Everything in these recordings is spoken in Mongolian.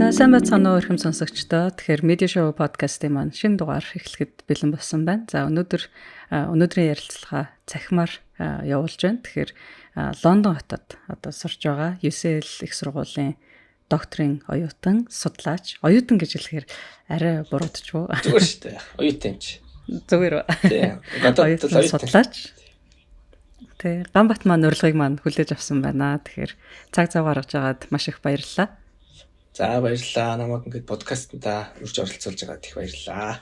За, сайн байцгаана уу, эрхэм сонсогчдоо. Тэгэхээр Media Show podcast-ийн маань шинэ дугаар эхлэхэд бэлэн болсон байна. За, өнөөдрийн ярилцлага цахимаар явуулж байна. Тэгэхээр Лондон хотод одоо сурж байгаа UCL их сургуулийн докторийн оюутан, судлаач. Оюутан гэж хэлэхээр арай буруудчих уу? Зүгээр шүү дээ. Оюутан юм чи. Зүгээр үү? Тийм. Гадаад оюутан судлаач. Тэ, Ганбат маань урилгыг маань хүлээж авсан байна. Тэгэхээр цаг зав гаргаж агаад маш их баярлалаа. За, баярлалаа. Намайг ингээд подкастнда урьж оролцуулж байгаад их баярлалаа.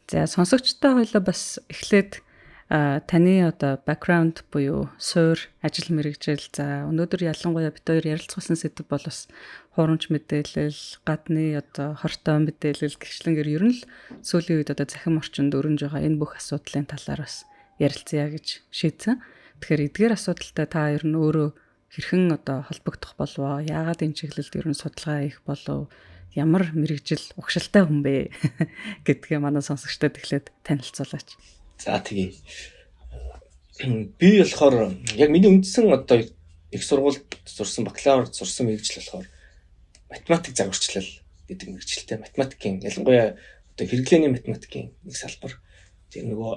За, сонсогчтой хоёлоо бас эхлээд таны одоо background буюу суурь, ажил мэргэжил, за, өнөөдөр ялангуяа бид хоёр ярилцсан сэдэв бол бас хуурамч мэдээлэл, гадны одоо хортой мэдээлэл гэрчлэнгээр ер нь л сүүлийн үед одоо цахим орчинд өрнөж байгаа энэ бүх асуудлын талаар бас ярилцъя гэж шийдсэн. Тэгэхээр эдгээр асуудалтай та ер нь өөрөө хэрхэн одоо холбогдох болов? Яагаад энэ чиглэлд ер нь судалгаа хийх болов? Ямар мэргэжил угшилтай хүн бэ гэдгээ манай сонсогчдод эхлээд танилцуулаач. За, тэгье. Би болохоор яг миний үндсэн одоо их сургуульд сурсан, бакалавр сурсан мэргэжил болохоор математик загварчлал гэдэг мэргэжилтэй. Математикийн, ялангуяа одоо хэрэглээний математикийн нэг салбар. Тэр нөгөө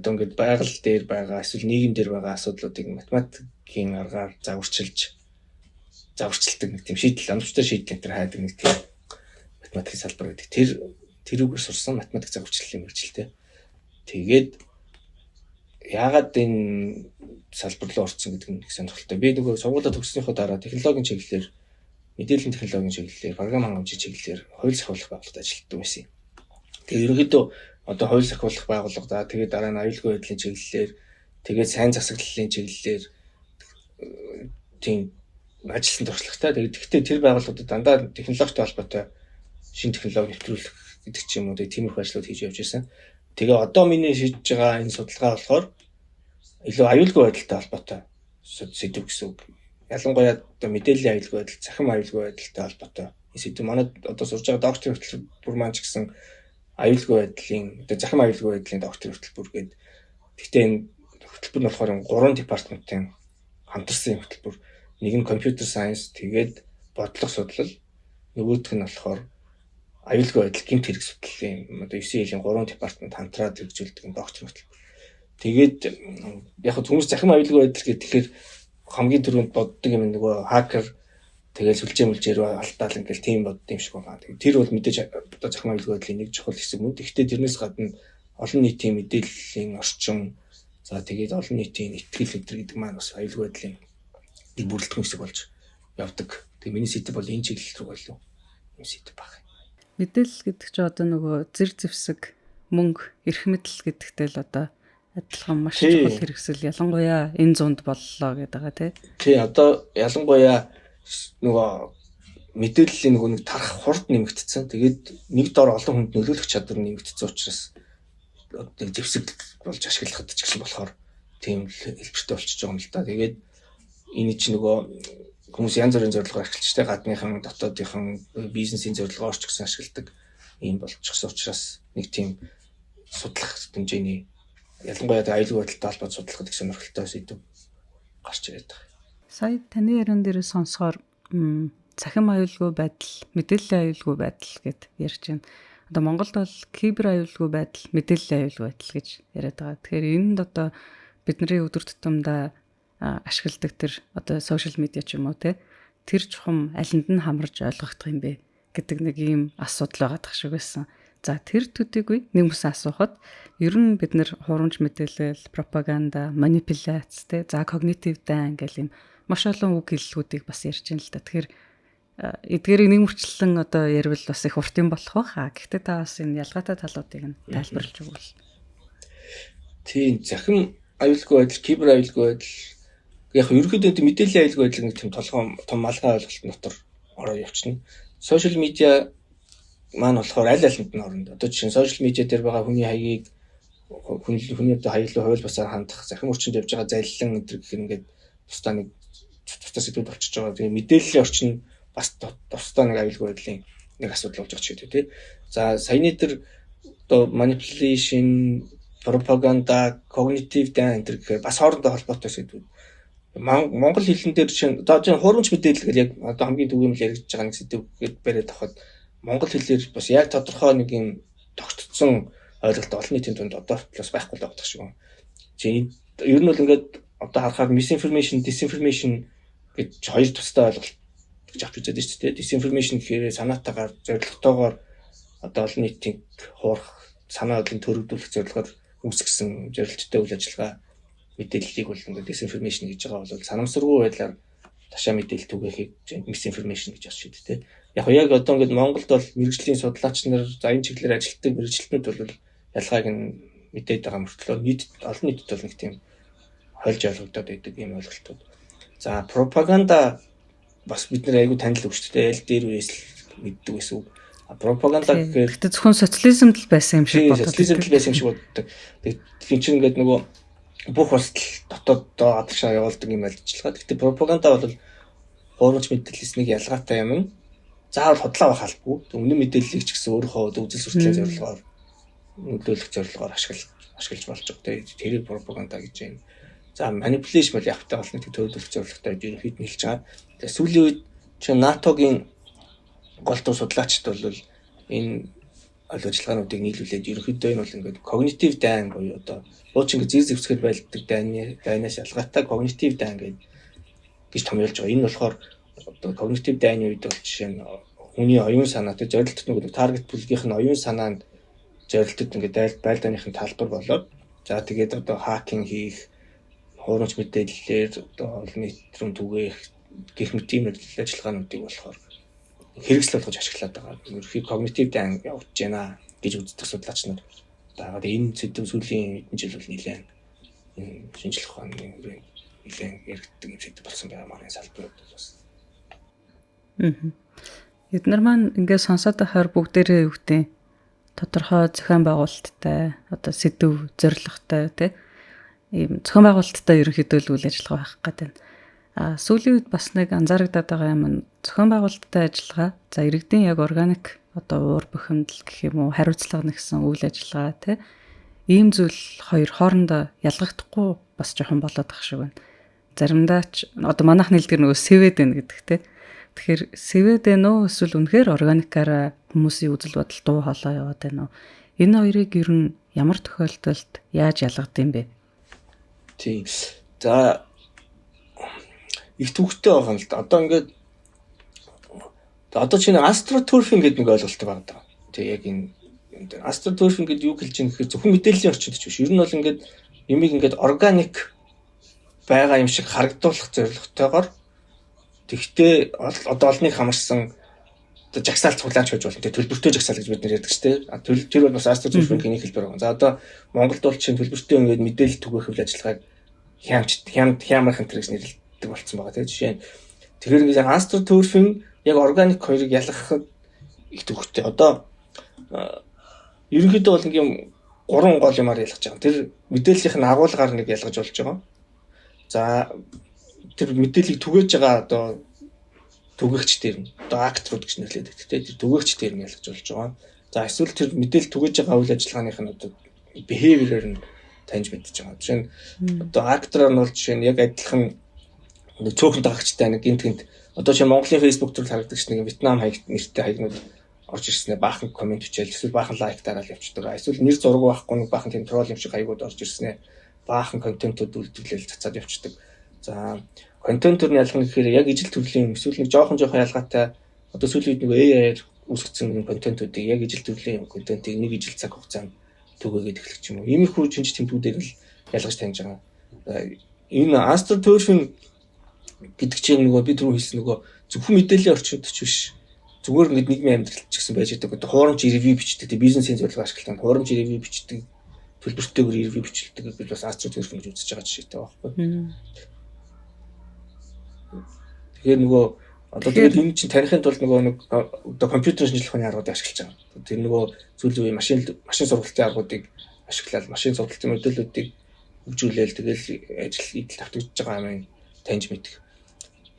одоо ингээд байгаль дээр байгаа эсвэл нийгэм дээр байгаа асуудлуудыг математикийн аргаар загварчилж загварчилдаг нэг тийм шийдэл, оновчтой шийдэл энэ төр хайдаг нэг тийм математикийн салбар гэдэг. Тэрүүгээр сурсан математик загварчлалын мэргэжилтэй. Тэгээд яагаад энэ салбар руу орсон гэдэг нь их сонирхолтой. Би нөгөө сургуулиа төгссөнийхөө дараа технологийн чиглэлээр, мэдээллийн технологийн чиглэлээр, програм хангамжийн чиглэлээр хууль сахиулах байгууллагад ажилладаг байсан юм. Тэгээ ерөнхийдөө одоо хууль сахиулах байгууллага, за, тэгээд дараа нь аюулгүй байдлын чиглэлээр, тэгээд сайн засаглалын чиглэлээр тийм ажилласан туршлагатай. Тэгээд гэхдээ тэр байгууллагуудад дандаа технологитой холбоотой шинэ технологи нэвтрүүлэх гэдэг ч юм уу, тэгээд тиймэрхүү ажлууд хийж явж байсан. Тэгээ одоо миний шийдэж байгаа энэ судалгаа болохоор илүү аюулгүй байдалтай холбоотой сэдэв гэсэн үг. Ялангуяа одоо мэдээллийн аюулгүй байдал, цахим аюулгүй байдалтай холбоотой энэ сэдэв. Манай одоо сурж байгаа докторийн хөтөлбөр маань ч гэсэн аюулгүй байдлын, одоо цахим аюулгүй байдлын докторийн хөтөлбөр гэдэг. Гэхдээ энэ хөтөлбөр нь болохоор гурван департаментын хамтарсан хөтөлбөр. Нэг нь computer science, тэгээд бодлого судлал, нөгөөх нь болохоор аюулгүй байдал, гэмт хэрэг судлалын одоо UCL-ийн гурван департамент хамтраад хэрэгжүүлдэг докторийн хөтөлбөр. Тэгээд яг хүмүүс цахим аюулгүй байдал гэх тэгэхээр хамгийн түрүүнд боддог юм нөгөө хакер, тэгэл сүлжээ мүлжээ рүү алтаал, ингээл тийм боддог юм шиг байгаа. Тэгээд тэр бол мэдээж одоо цахим аюулгүй байдлын нэг чухал хэсэг мөн. Тэгэхдээ тэрнээс гадна олон нийтийн мэдээллийн орчин, за, тэгээд олон нийтийн итгэл энэ гэдэг маань бас аюулгүй байдлын нэг бүрэлдэхүүн хэсэг болж явдаг. Тэгээ миний сэдэв бол энэ чиглэл рүү болов юм сэдэв баг. Мэдээлэл гэдэг чинь одоо нөгөө зэр зэвсэг, мөнгө, эрх мэдэл гэдэгтэй л одоо адилхан маш чухал хэрэгсэл, ялангуяа энэ зуунд боллоо гэдэг байгаа, тий. Тий, одоо ялангуяа нөгөө мэдээллийн нөгөө нэг тарах хурд нэмэгдсэн. Тэгээд нэг дор олон хүнд нөлөөлөх чадвар нэмэгдсэн учраас одоо зэвсэг болж ашиглахад ч гэсэн болохоор тийм хэлбэртэй болчихж байгаа юм л да. Тэгээд энэ чинь нөгөө хүмүүс янз бүрийн зорилгоор ашиглаж тэ, гадныхан, дотоодынхан, бизнесийн зорилгоор ч гэсэн ашигладаг юм болчихсон учраас нэг тийм судлах хэмжээний, ялангуяа аюулгүй байдалтай холбоотой судлахад их сонирхолтой сэдэв гарч ирээд байгаа. Сая таны яриан дээр сонсохоор цахим аюулгүй байдал, мэдээллийн аюулгүй байдал гэд ярьж байна. Одоо Монголд бол кибер аюулгүй байдал, мэдээллийн аюулгүй байдал гэж яриад байгаа. Тэгэхээр энд одоо бидний өдөр тутамдаа ашигладаг тэр одоо social media ч юм уу те, тэр чухам алинд нь хамарж ойлгогдох юм бэ гэдэг нэг ийм асуудал байгаа дах шиг байсан. За, тэр төдийгүй нэг хүмүүс асуухад ер нь бид нэр хуурамч мэдээлэл, пропаганда, манипуляц те, за, когнитив дайн гэл юм маш олон үг хэллэгүүдийг бас ярьж байна л да. Тэгэхээр эдгээрийг нэг мөрчлөн одоо ярил бас их урт юм болох бах. Гэхдээ та бас энэ ялгаатай талуудыг нь тайлбарлаж өгвөл. Тийм, цахим аюулгүй байдал, кибер аюулгүй байдал, яг ерөнхийдөө мэдээллийн аюулгүй байдал нэг тийм толгой том малгай ойлголт дотор ороо явчихна. Social media маань болохоор аль алинд нь орно. Одоо жишээ нь social media дээр байгаа хүний хаягийг, хүний одоо хаяг руу хууль бусаар хандах, цахим орчинд явж байгаа залилан энэ гэх ингээд тусдаа нэг тусдаа сэдвүүд болчихж байгаа. Тэгээ мэдээллийн орчин бас тусдаа нэг аюулгүй байдлын нэг асуудал болж байгаа ч гэдэг, тий. За, саяны тэр одоо manipulation, пропаганда, когнитив дайн энэ гэхээр бас хоорондоо холбоотой сэдвүүд. Монгол хэлэн дээр чинь одоо чинь хуурамч мэдээлэл гэл яг одоо хамгийн түгээмэл яригдж байгаа нэг сэдэв гээд бариад авахад монгол хэлээр бас яг тодорхой нэг юм тогтцсон ойлголт олон нийтийн дунд одоо бас байхгүй л байгаа шиг байна. Чи ер нь бол ингээд одоо харахаар misinformation, disinformation гэж хоёр тустай ойлголт гэж авч үзээд байна шүү дээ. Disinformation гэхээр санаатаагаар, зорилготойгоор одоо олон нийтийг хуурах, санаа бодлыг төрөгдүүлэх зорилгоор үүсгэсэн зорилттой үйл ажиллагаа мэдээллийг бол ингээд disinformation гэж байгаа бол санамсаргүй байдлаар ташаа мэдээлэл түгээхийг misinformation гэж бас шийд тэ. Яг яг одоо ингээд Монголд бол мэргэжлийн судлаач нар, за, энэ чиглэлээр ажилладаг мэргэжилтнүүд бол ялгааг нь мэдээд байгаа мөртлөө нийт олон нийтэд бол нэг тийм хольж ойлгогдоод байдаг юм ойлголтууд. За, пропаганда бас бид нар айгүй танил үг шүү дээ. Аль дээр үеэс л мэддэг байсан үг. Пропаганда гэхээр Гэхдээ зөвхөн социализмд л байсан юм шиг боддог. Социализмд л байсан юм шиг боддог. Тэгээд чинь ингээд нөгөө бүх улсад дотоод гадагшаа явуулдаг юм ажиллагаа. Гэхдээ пропаганда бол хуурамч мэдээлэлс нэг ялгаатай юм нь заавал худлаа байх албагүй. Үнэн мэдээллийг ч гэсэн өөрийнхөө үзэл сурталчилгааны зорилгоор, нөлөөлөх зорилгоор ашиглаж болж байгаа. Тэгээд тэрийг пропаганда гэж байна. За, manipulation бол явтай бол нэг төлөвлөх зорилготой гэж ерөнхийд нь хэлж байгаа. Тэгээд сүүлийн үед чинь НАТО-гийн гол туу судлаачид бол энэ үйл ажиллагаануудыг нийлүүлээд ерөнхийдөө энэ бол ингээд когнитив дайн буюу одоо хуучин ингээд зэр зэвсгэр байлддаг дайнаас ялгаатай когнитив дайн гэж томьёолж байгаа. Энэ болохоор одоо когнитив дайны үед бол жишээ нь хүний оюун санаатай зорилттой нөгөө target бүлгийнх нь оюун санаанд зорилтод ингээд байлдааных нь талбар болоод, за, тэгээд одоо hacking хийх, хуурамч мэдээллээр одоо олон нийт рүү түгээх гэх мэт ийм ажиллагаануудыг болохоор хэрэгсэл болгож ашиглаад байгаа. Ерөнхий когнитив дайн явагдаж байна гэж үздэг судлаач нар. Одоо энэ сэдэв сүүлийн хэдэн жил бол нэлээд энэ шинжлэх ухааны хүрээнд нэлээд яригддаг юм сэдэв болсон байгаа манай салбарууд бол бас. Эднэр маань ингээд сонсоод байхаар бүгдээрээ юу гэдэг тодорхой зохион байгуулалттай, одоо сэдэв, зорилготой, тий, ийм зохион байгуулалттай ерөнхийдөө л үйл ажиллагаа байх гэдэг байна. А сүүлийн үед бас нэг анзаарагдаад байгаа юм нь зохион байгуулалттай ажиллагаа, за, иргэдийн яг органик одоо уур бухимдал гэх юм уу, хариуцлага нэгсэн үйл ажиллагаа, тий, ийм зүйл хоёр хоорондоо ялгагдахгүй бас жоохон болоод байх шиг байна. Заримдаа ч одоо манайх нийлдгэр нөгөө сэвэд байна гэдэг, тий. Тэгэхээр сэвэд байна уу, эсвэл үнэхээр органикаараа хүмүүсийн үзэл бодол, дуу хоолой яваад байна уу? Энэ хоёрыг ер нь ямар тохиолдолд яаж ялгадаг юм бэ? Тийм. За, их төвхтэй байгаа юм л да. Одоо ингээд одоо чинь astroturfing гэдэг нэг ойлголт байгаа даа. Тэг яг энэ astroturfing гэдэг юу хэлж байгаа гэхээр зөвхөн мэдээллийн орчинд ч биш. Ер нь бол ингээд юмыг ингээд органик байгаа юм шиг харагдуулах зорилготойгоор, тэгтээ одоо олныг хамарсан одоо жагсаалт цуглаанч гэж болно. Тэгээ төлбөртэй жагсаал гэж бид нар ярьдаг шүү дээ. Тэр бол бас astroturfing-ийн нэг хэлбэр байгаа. За, одоо Монголд бол чинь төлбөртэй ингээд мэдээлэл түгээх үйл ажиллагааг хямч хямд хямрах энэ гэж нэрлэдэг болсон байгаа тийм. Жишээ нь тэгэхээр ингээд astroturfing, яг органик хоёрыг ялгахад их төвөгтэй. Одоо ерөнхийдөө бол нэг юм гурван гол юмар ялгаж байгаа. Тэр мэдээллийнх нь агуулгаар нэг ялгаж болж байгаа. За, тэр мэдээллийг түгээж байгаа одоо түгээгч дээр нь одоо actor ууд гэж нэрлэдэг. Тэ, тэр түгээгч дээр нь ялгаж болж байгаа. За, эсвэл тэр мэдээлэл түгээж байгаа үйл ажиллагааных нь одоо behavior-оор нь таньж мэдчихэж байгаа. Жишээ нь одоо actor-аар нь бол жишээ нь яг адилхан нэг цөөхөн дагагчтай нэг гинт гинт одоо чи Монголын Facebook дээр харагдаг ч нэг Вьетнам хаягт нэртэй хаягнууд орж ирснээр баахан comment бичээл, эсвэл баахан like дараал явчихдаг. Эсвэл нэр зураг байхгүй нэг баахан тийм troll юм шиг хаягууд орж ирснээр баахан контентууд үйлдвэрлээл цацаад явчихдаг. За, контентоор нь ялгах гэхээр яг ижил төрлийн эсвэл нэг жоохон жоохон ялгаатай одоо сүүлийн үед нэг AI-аар үүсгэсэн контентуудыг яг ижил төрлийн контентыг нэг ижил цаг хугацаанд түгээгээд эхлэх юм уу. Иймэрхүү шинж тэмдгүүдээр л ялгаж таньж байгаа. Энэ astroturfing гэдэг чинь нөгөө би түрүү хэлсэн нөгөө зөвхөн мэдээллийн орчинд ч биш, зүгээр ингээд нийгмийн амьдралд ч гэсэн байж байгаа. Одоо хуурамч review бичдэг, тэг бизнесийн зорилго ашиглалтанд хуурамч review бичдэг, төлбөртэйгээр review бичлдэг гэж бас astroturfing гэж үзэж байгаа жишээтэй байхгүй. Тэгэхээр нөгөө одоо тэгээд энэ чинь тарихын тулд нөгөө нэг одоо компьютер шинжлэх ухааны аргуудыг ашиглаж байгаа. Тэр нөгөө сүүлийн үеийн машин сургалтын аргуудыг ашиглаад, машин сургалтын модельүүдийг хөгжүүлээл тэгэл ажил идэл тавтагдж байгаа юм таньж мэдэх.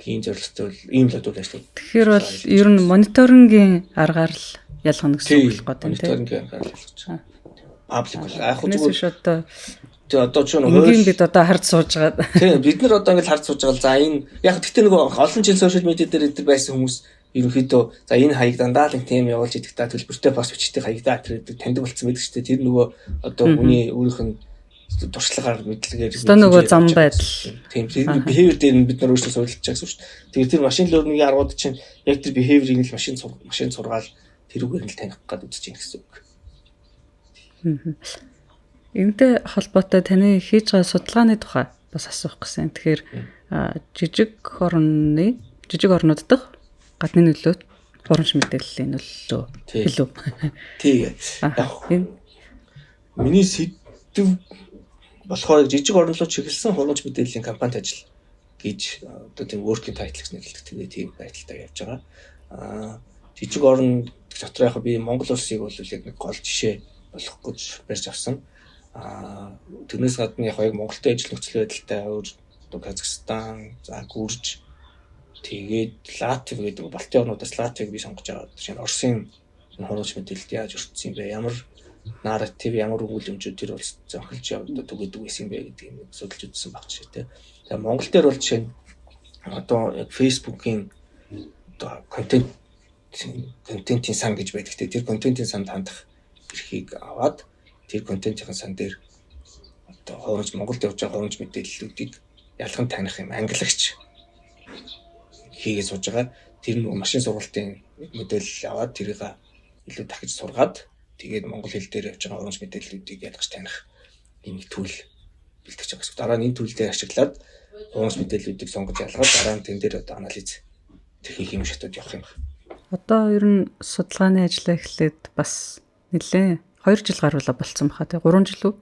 Тийм зорилготой бол ийм л одоо ажиллаж. Тэгэхээр бол ер нь мониторингийн аргаар л ялгана гэсэн үг болох гэдэг тийм. Мониторингийн аргаар л ялгаж байгаа. Public бол яг зүгээр одоо Тэгээ одоо ч хууль бид одоо харж сууж байгаа. Тийм, бид нар одоо ингээд харж сууж байгаа. За энэ яг гэхдээ нөгөө олон жил сошиал медиа дээр энэ байсан хүмүүс ерөнхийдөө за энэ хаяг дандаа л тийм явуулж идэх та төлбөртэй пост бичдэг хаягдаа гэдэг таньдаг болсон байдаг шүү дээ. Тэр нөгөө одоо хүний өөрийнх нь туршлагаар мэдлэгээр одоо нөгөө зам байдал. Тийм, тэр behavior дээр нь бид нар өөрсдөө судалж байгаа гэсэн шүү дээ. Тэгээд тэр machine learning-ийн аргууд чинь яг тэр behavior-ыг л машин сургаал тэрүүгээр нь л таних гээд үзэж байна гэсэн үг. Энэтэй холбоотой таны хийж байгаа судалгааны тухай бас асуух гэсэн. Тэгэхээр жижиг орны жижиг орнууд дахь гадны нөлөө, хуурамч мэдээллийн нөлөө илүү. Тий. Яг энэ миний сэдэв болохоор жижиг орн руу чиглэсэн хуурамч мэдээллийн кампанит ажил гэж одоо тийм working title гэж нэрлэдэг. Тэгээ тийм байдалтай явж байгаа. Жижиг орн дотор яг би Монгол улсыг бол яг нэг гол жишээ болох гэж барьж авсан. Тэрнээс гадна яг Монголын ажил нөхцөл байдалтай өөр одоо Казахстан, за Гүрж, тэгээд Латви гэдэг Балтийн орнуудаас Латвиг би сонгож аваад, жишээ нь Оросын хуурамч мэдээлэлд яаж өртсөн юм бэ? Ямар нарратив, ямар өгүүлэмжүүд тэр улс зохилж явдаг түгээдэг байсан юм бэ гэдэг юм судалж үзсэн баг жишээтэй. Тэгээ Монгол дээр бол жишээ нь одоо яг Facebook-ийн одоо контентын сан гэж байдаг те. Тэр контентын санд хандах эрхийг аваад тэр контентын сан дээр одоо хуурамч Монголд явж байгаа хуурамч мэдээллүүдийг ялган таних юм ангилагч хийгээ сууж байгаа. Тэр нөгөө машин сургалтын модель аваад тэрийг илүү дахиж сургаад, тэгээд монгол хэл дээр явж байгаа хуурамч мэдээллүүдийг ялгаж таних юм нэг tool бэлтгэж байгаа гэсэн. Дараа нь энэ tool дээр ашиглаад хуурамч мэдээллүүдийг сонгож ялгаад, дараа нь тэн дээр одоо анализ тэр хийх юм шатууд явах юм байна. Одоо ер нь судалгааны ажлаа эхлээд бас нэлээ 2 жил гаруулаа болцсон баха тий, 3 жил үү?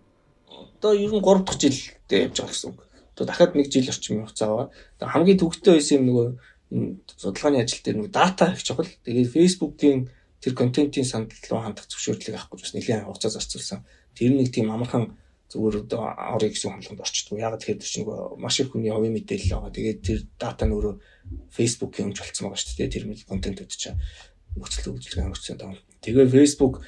Одоо ер нь 3 дахь жилдээ явж байгаа гэсэн үг. Одоо дахиад 1 жил орчим хугацаа байгаа. Одоо хамгийн төвөгтэй байсан юм нөгөө судалгааны ажил дээр нөгөө дата их чухал. Тэгээд Facebook-ийн тэр контентын санд руу хандах зөвшөөрлийг авах гэж бас нэлээд хугацаа зарцуулсан. Тэр нэг тийм амархан зүгээр одоо орё гэсэн хомлонд орчдөг. Яг тэгэхээр тэр чинь нөгөө маш их хүний хувийн мэдээлэл байгаа. Тэгээд тэр дата нь өөрөө Facebook-ийн өмч болцсон байгаа шүү дээ. Тэр контентууд чинь нөхцөл үйлчилгээ хангацсан даа. Тэгээ Facebook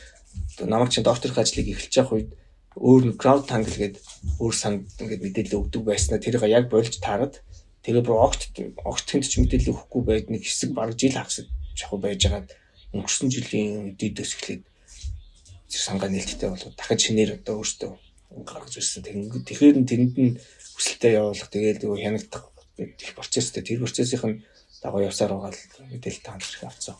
намайг чинь докторийн ажлыг эхэлж явах үед өөр нэг CrowdTangle гэдэг өөр санд ингээд мэдээлэл өгдөг байснаа тэрийг яг болж таарад, тэгээ бүр огт огт тэнд ч мэдээлэл өгөхгүй байд нэг хэсэг бараг жил хагас жахуу байжгаад өнгөрсөн жилийн дийдээс эхлээд тэр сангаа нээлттэй болоод дахиад шинээр одоо өөртөө гаргаж ирсэн. Тэгэхээр нь тэрэнд нь хүсэлтээ явуулах, тэгээд нөгөө хянагдах их процесстэй. Тэр процессийн дагуу явсаар байгаа л мэдээлэлтэй хандах авцсан.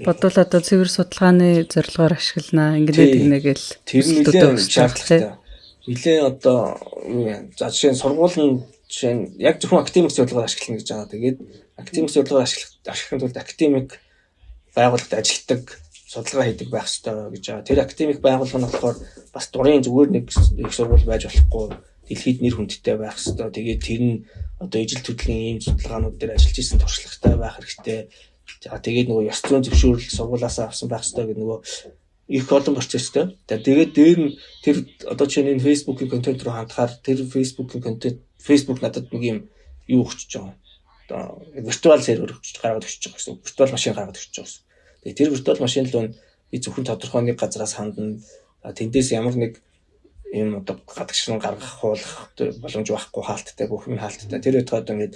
Бодвол одоо цэвэр судалгааны зорилгоор ашигланаа ингэнэ тэгнэ гэл тэр нэлээд шаардлагатай. Нэлээд одоо юу юм. За, жишээ нь сургууль нь жишээ нь яг зөвхөн академик зорилгоор ашиглана гэж байгаа. Тэгээд академик зорилгоор ашиглахын тулд академик байгууллагад ажилладаг, судалгаа хийдэг байх ёстой гэж байгаа. Тэр академик байгууллага нь болохоор бас дурын зүгээр нэг их сургууль байж болохгүй, дэлхийд нэр хүндтэй байх ёстой. Тэгээд тэр нь одоо ижил төрлийн ийм судалгаанууд дээр ажиллаж исэн туршлагатай байх хэрэгтэй. За, тэгээд нөгөө ёс зүйн зөвшөөрөл сургуулаасаа авсан байх ёстой гэдэг нөгөө их олон процесстэй. Тэгээд дээр нь тэр одоо чинь энэ Facebook-ийн контент руу хандахаар тэр Facebook-ийн контент, Facebook надад нэг юм юу өгчөж байгаа. Одоо virtual сервер өгч гаргаад өгч байгаа гэсэн. Virtual машин гаргаад өгч байгаа гэсэн. Тэгээд тэр virtual машин руу би зөвхөн тодорхой нэг газараас хандна. Тэндээс ямар нэг юм одоо гадагшин гаргах, хуулах боломж байхгүй, хаалттай, бүх юм хаалттай. Тэр байтугай одоо ингээд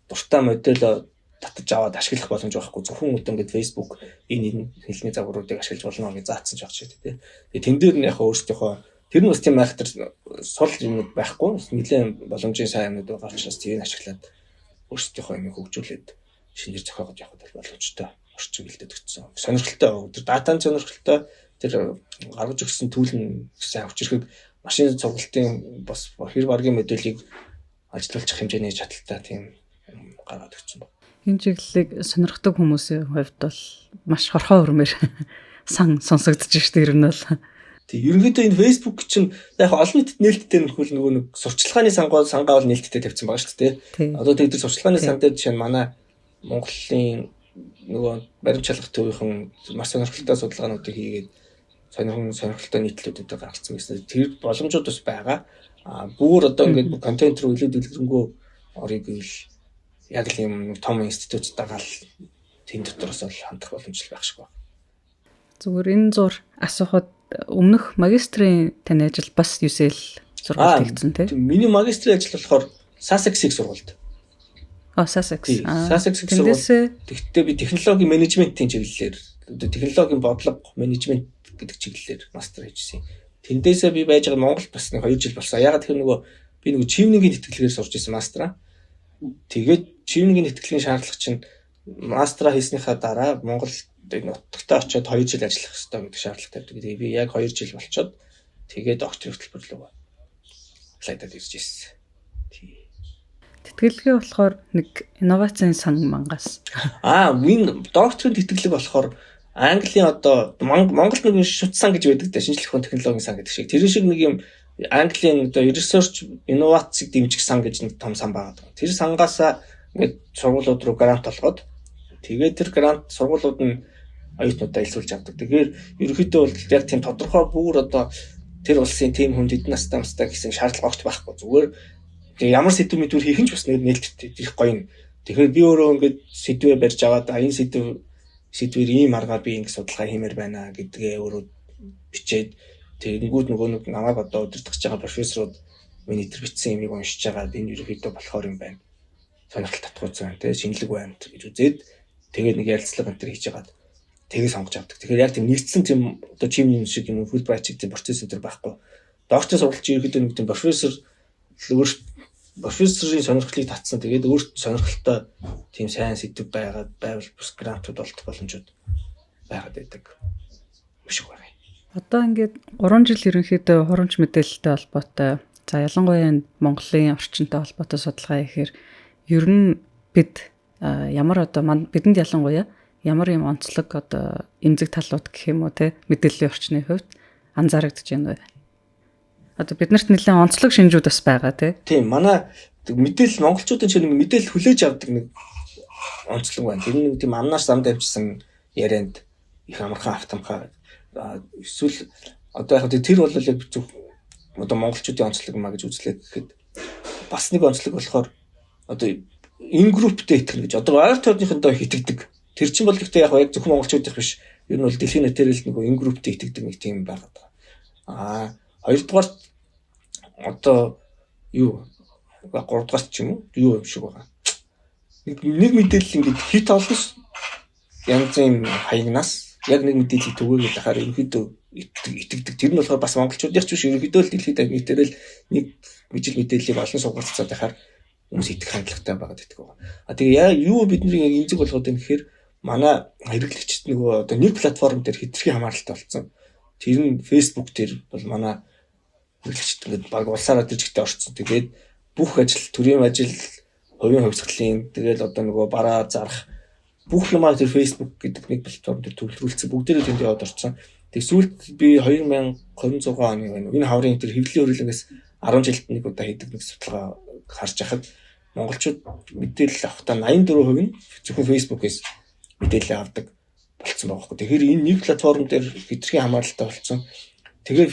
дуртай модель татаж аваад ашиглах боломж байхгүй. Зөвхөн одоо ингээд Facebook энэ хэлний загваруудыг ашиглаж болно гэж заасан ч байх шиг тий. Тэгээ тэн дээр нь яг өөрсдийнхөө тэр нь бас тийм айхтар сул юмнууд байхгүй. Нэлээд боломжийн сайн юмнууд байгаа учраас тэрийг ашиглаад өөрсдийнхөө юмыг хөгжүүлээд шинээр зохиогож явахад боломжтой орчин бэлдээд өгсөн. Сонирхолтой. Тэр датан сонирхолтой, тэр гаргаж өгсөн tool нь сайн хүчирхэг машин сургалтын бас хэр баргийн моделийг ажилуулчих хэмжээний чадaltaй тийм гаргаад өгсөн байна. Энэ чиглэлийг сонирхдаг хүмүүсийн хувьд бол маш хорхоо өрмөр сан сонсогдож штэ ер нь бол. Тэг, ерөнхийдөө энэ Facebook чинь яг олон нийтэд нээлттэй нөхөл нөгөө нэг сурчлагын сангаа бол нээлттэй тавьсан байгаа шүү дээ. Одоо тэг тэр сурчлагын сан дээр жишээ нь манай Монголын нөгөө баримт чалгах төвийнхэн маш сонирхолтой судалгаануудыг хийгээд сонирхолтой нийтлүүдүүд гаргацсан гэсэн. Тэр боломжууд бас байгаа. А бүр одоо ингээд контент руу илүү дэлгэрэнгүй орё гэвэл яг л юм том институт дагаал тэн дотроос бол хандах боломж байх шиг байна. Зүгээр энэ зур асуухад өмнөх магистрийн таны ажил бас UCL сургалт хийгдсэн тий. Миний магистрийн ажил болохоор Sussex их сургуульд. Sussex. Sussex их сургууль. Тэгтээ би технологийн менежментийн чиглэлээр, одоо технологийн бодлого менежмент гэдэг чиглэлээр мастер хийжсэн. Тэндээсээ би байж байгаа Монголд бас нэг 2 жил болсон. Ягаад тэгэхээр нөгөө би нөгөө Chevening-ийн тэтгэлгээр сурч ирсэн мастраа. Тэгээд Chevening-ийн тэтгэлгийн шаардлага чинь мастраа хийснийхаа дараа Монгол нутагтаа очиод 2 жил ажиллах хэрэгтэй гэдэг шаардлага тавьдаг. Тэгээ би яг 2 жил болчоод тэгээд докторийн хөтөлбөр рүү apply-даад ирж ирсэн. Тий. Тэтгэлгээ болохоор нэг инновацийн сан мангаас. Энэ докторийн тэтгэлэг болохоор Английн одоо Монголд нэг шут сан гэж байдаг дээ. Шинжлэх ухааны технологийн сан гэдэг шиг. Тэр шиг нэг юм Английн одоо research инновацийг дэмжих сан гэж нэг том сан байгаа. Тэр сангаасаа ингээд сургуулиуд руу грант олгоод, тэгээд тэр грант сургуулиуд нь оюутнуудаа элсүүлж авдаг. Тэгэхээр ерөнхийдөө бол яг тийм тодорхой бүр одоо тэр улсын тийм хүнд эдэн настай настай гэсэн шаардлага огт байхгүй. Зүгээр тэгээ ямар сэдэв мэдвэр хийх нь ч бас нээлттэй их гоё юм. Тэгэхээр би өөрөө ингээд сэдвээ барьж аваад, энэ сэдвэр ийм аргаар би ингэ судалгаа хиймээр байна гэдгээ өөрөө бичээд, тэгэнгүүт нөгөө нэг намайг одоо удирдах байгаа профессорууд миний тэр бичсэн юмыг уншиж байгаа, энэ ерөнхийдөө болохоор юм байна. Сонирхол татгууц байна, те, шинэлэг байна гэж үзээд, тэгээд нэг ярилцлага энэ төр хийж хагаад тэгээ сонгож авдаг. Тэгэхээр яг тийм нэгдсэн тийм одоо Chevening шиг юм, Fulbright шиг тийм процесс энэ төр байхгүй. Доктор сургалт чи ерөнхийдөө нэг тийм профессор өөр профессорын сонирхлыг татсан. Тэгээд өөрт сонирхолтой тийм сайн сэдэв байгаад байвал бус грантууд олдох боломжууд байгаад байдаг юм шиг байна. Одоо ингээд 3 жил ерөнхийдөө хурамч мэдээлэлтэй холбоотой, за, ялангуяа энэ Монголын орчинтой холбоотой судалгаа хийхээр ер нь бид ямар одоо бидэнд ялангуяа ямар юм онцлог одоо эмзэг талууд гэх юм уу, те, мэдээллийн орчны хувьд анзаарэгдэж байна вэ? Одоо биднэрт нэлээд онцлог шинжүүд бас байгаа, тий? Тийм, манай мэдээлэл монголчуудын чинь нэг мэдээлэл хүлээж авдаг нэг онцлог байна. Тэр нэг тийм амнаас зам дамжсан ярианд их амархан автамхаа. Эсвэл одоо яг тэр бол яг зөв одоо монголчуудын онцлог юм а гэж үзлээ гэхэд бас нэг онцлог болохоор одоо энэ групптэй итгэнэ гэж одоо ойр тойрныхондоо их итгэдэг. Тэр чинь бол гэхдээ яг зөвхөн монголчуудын биш. Ер нь бол дэлхийн нийтээр л нөгөө энэ групптэй итгэдэг нэг тийм байгаад байгаа. Хоёрдугаар одоо юу, гуравдугаар ч юм уу юу юм шиг байгаа. Нэг мэдээлэл ингээд хит олон янзын хаягнаас яг нэг мэдээллийг түгээгээд ахаар ерөнхийдөө итгэдэг. Тэр нь болохоор бас монголчуудын ч биш, ерөнхийдөө л дэлхийд нийтээр л нэг мижил мэдээллийг олон суугацаад байхаар хүмүүс итгэх хандлагатай байгаад байдаг байгаа. Тэгээ яа юу бидний яг эмзэг болгоод байна гэхээр манай хэрэглэгчид нөгөө одоо нэг платформ дээр хэтэрхий хамааралтай болсон. Тэр нь Facebook дээр бол манай хэрэглэгчид ингээд баг улсаараа дижигтэй орцсон. Тэгээд бүх ажил, төрийн ажил, хувийн хувьсгалын, тэгэл одоо нөгөө бараа зарах бүх юмаа тэр Facebook гэдэг нэг платформ дээр төвлөрүүлсэн. Бүгдээрээ тэнд яваад орцсон. Тэг сүүлд би 2026 оны байна. Энэ хаврын тэр хэвлэлийн хүрээлэнгээс 10 жилд нэг удаа хийдэг нэг судалгаа харж байхад монголчууд мэдээлэл авахдаа 84% нь зөвхөн Facebook-ээс мэдээлэл авдаг болцсон байгаа байхгүй. Тэгэхээр энэ нэг платформ дээр хэтэрхий хамааралтай болцсон. Тэгэхээр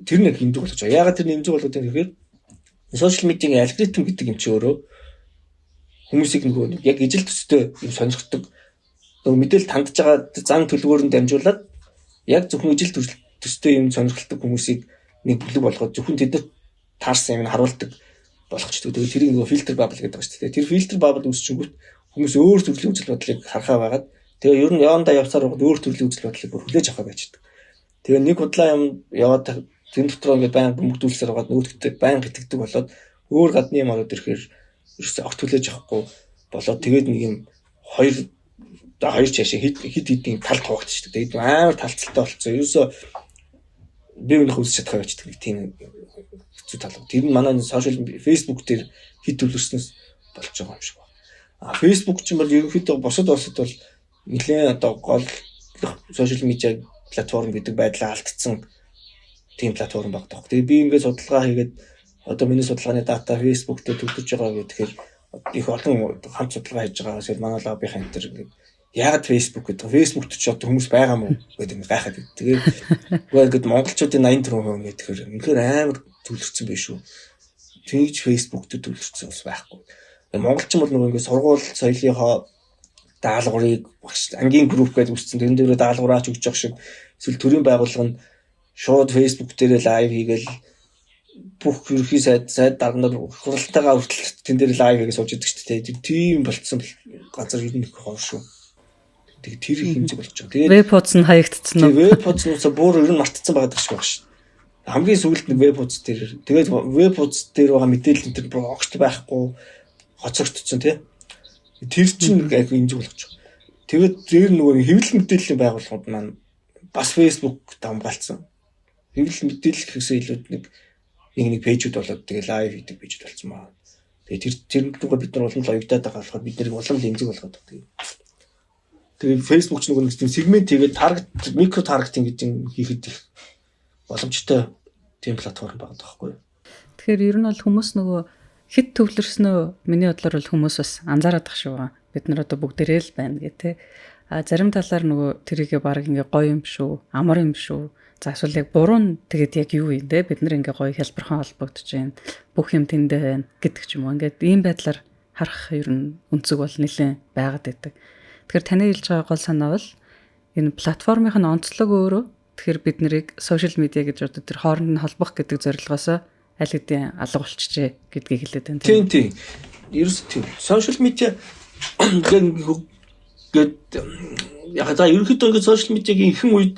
тэр нэг хэмжиг болгож байгаа. Яагаад тэр нэмзэг болгоод байна гэхээр сошиал медиагийн алгоритм гэдэг юм чи өөрөө хүмүүсийг нөгөө яг ижил төстэй юм сонирхдаг, нөгөө мэдээлэл хандж байгаа зан төлөвөөр нь дамжуулаад яг зөвхөн ижил төстэй юм сонирхолтой хүмүүсийг нэг бүлэг болгоод зөвхөн тэдэнд таарсан юм харуулдаг болгочдөг. Тэгээд тэрийг нөгөө filter bubble гэдэг байгаа шүү дээ. Тэр filter bubble үүсчингүүт хүмүүс өөр төрлийн үзэл бодлыг харахаа байгаад, тэгээ ер нь явандаа явсаар байгаад өөр төрлийн үзэл бодлыг бүр хүлээж авах байждаг. Тэгээ нэг худлаа юм яваад тэн дотроо ингээд баян бөмбөгдүүлсээр байгаад нөгөөдөгтэй баян итгэдэг болоод өөр гадны юм ороод ирэхээр ерөөсөө огт хүлээж авахгүй болоод, тэгээд нэг юм хоёр хоёр чаашаа хэд хэд хэдийн тал хуваагдчихдаг. Тэгээд амар талцалтай болцсон. Ерөөсөө бие биенийхээ үзэж чадах байчдаг нэг тийм хэцүү тал. Тэр нь манай сошиал Facebook дээр хит төвлөрснөөс болж байгаа юм шиг байна. Facebook ч юм бол ерөнхийдөө бусад улсад бол нэлээд одоо гол сошиал медиа платформ гэдэг байдлаа алдсан тийм платформ баг таах. Тэгээ би ингээд судалгаа хийгээд одоо миний судалгааны дата Facebook дээр төвлөрж байгаа гэхээр их олон хамт судалгаа хийж байгаа. Эсвэл манай лабынхаа энэ төр ингээд яагаад Facebook гэдэг, Facebook-т ч одоо хүмүүс байгаа мó гэдэг ингээд гайхаад. Тэгээд үгүй ингээд монголчуудын 84% ингээд тэгэхээр үнэхээр амар төвлөрсөн байх шүү. Тэгж Facebook дээр төвлөрсөн ус байхгүй. Монголчин бол нөгөө ингээд сургууль соёлынхоо даалгаврыг багш ангийн групп гэж үүссэн. Тэрэн дээрээ даалгавраач өгч явах шиг эсвэл төрийн байгууллага нь шууд Facebook дээрээ live хийгээл. Бүх ерөнхий сайд, сайд дарга нар хуралтайгаа хүртэл тэн дээр live хийгээ сууж идэг шүү дээ. Тийм болцсон газар ер нь их ховор шүү. Тэгээ тэр их хэмжээ болж байгаа. Тэгээд веб хуудас нь хаягдсан уу? Веб хуудас нь бүр ер нь мартцсан байгаа шиг байна шүү. Хамгийн сүүлд нэг веб хуудас дээр, тэгээд веб хуудас дээр байгаа мэдээлэл энэ бүр огт байхгүй хоцрогдсон, тий. Тэр чинь нэг айгүй имзэг болгож байгаа. Тэгээд дээр нөгөө хэвлэл мэдээллийн байгууллагууд маань бас Facebook дамгаалцсан. Хэвлэл мэдээлэл гэхээсээ илүү нэг нэг нэг page үүд болоод, тэгээ live хийдэг page үүд болсон байна. Тэгээ тэр тэр бид нар улам л оёгдоод байгаа болохоор бид нарыг улам л эмзэг болгоод байгаа. Тэгээ Facebook ч нөгөө нэг тийм segment хийгээд target, micro targeting гэж юм хийхэд их боломжтой тийм платформ байгаа байхгүй юу? Тэгэхээр ер нь бол хүмүүс нөгөө хэт төвлөрснөө миний бодлоор бол хүмүүс бас анзаараад тах шүү. Бид нар одоо бүгдээрээ л байна гэх тээ. А зарим талаар нөгөө тэрийгэ баг ингээ гоё юм шүү, амар юм шүү. За, эсвэл яг буруу нь тэгээд яг юу юм те, бид нар ингээ гоё хялбархан холбогдож байна. Бүх юм тэндээ байна гэдэг ч юм уу. Ингээд ийм байдлаар харах ер нь өнцөг бол нэлээд байгаад байдаг. Тэгэхээр таны хэлж байгаа гол санаа бол энэ платформын нь онцлог өөрөө, тэгэхээр бид нарыг social media гэж одоо тэр хооронд нь холбох гэдэг зорилгоос аль хэдийн алга болчихжээ гэдгийг хэлээд байна. Тийм. Ерөөс тийм. Social media гээд яг за ерөнхийдөө ингээд social media-гийн ихэнх үед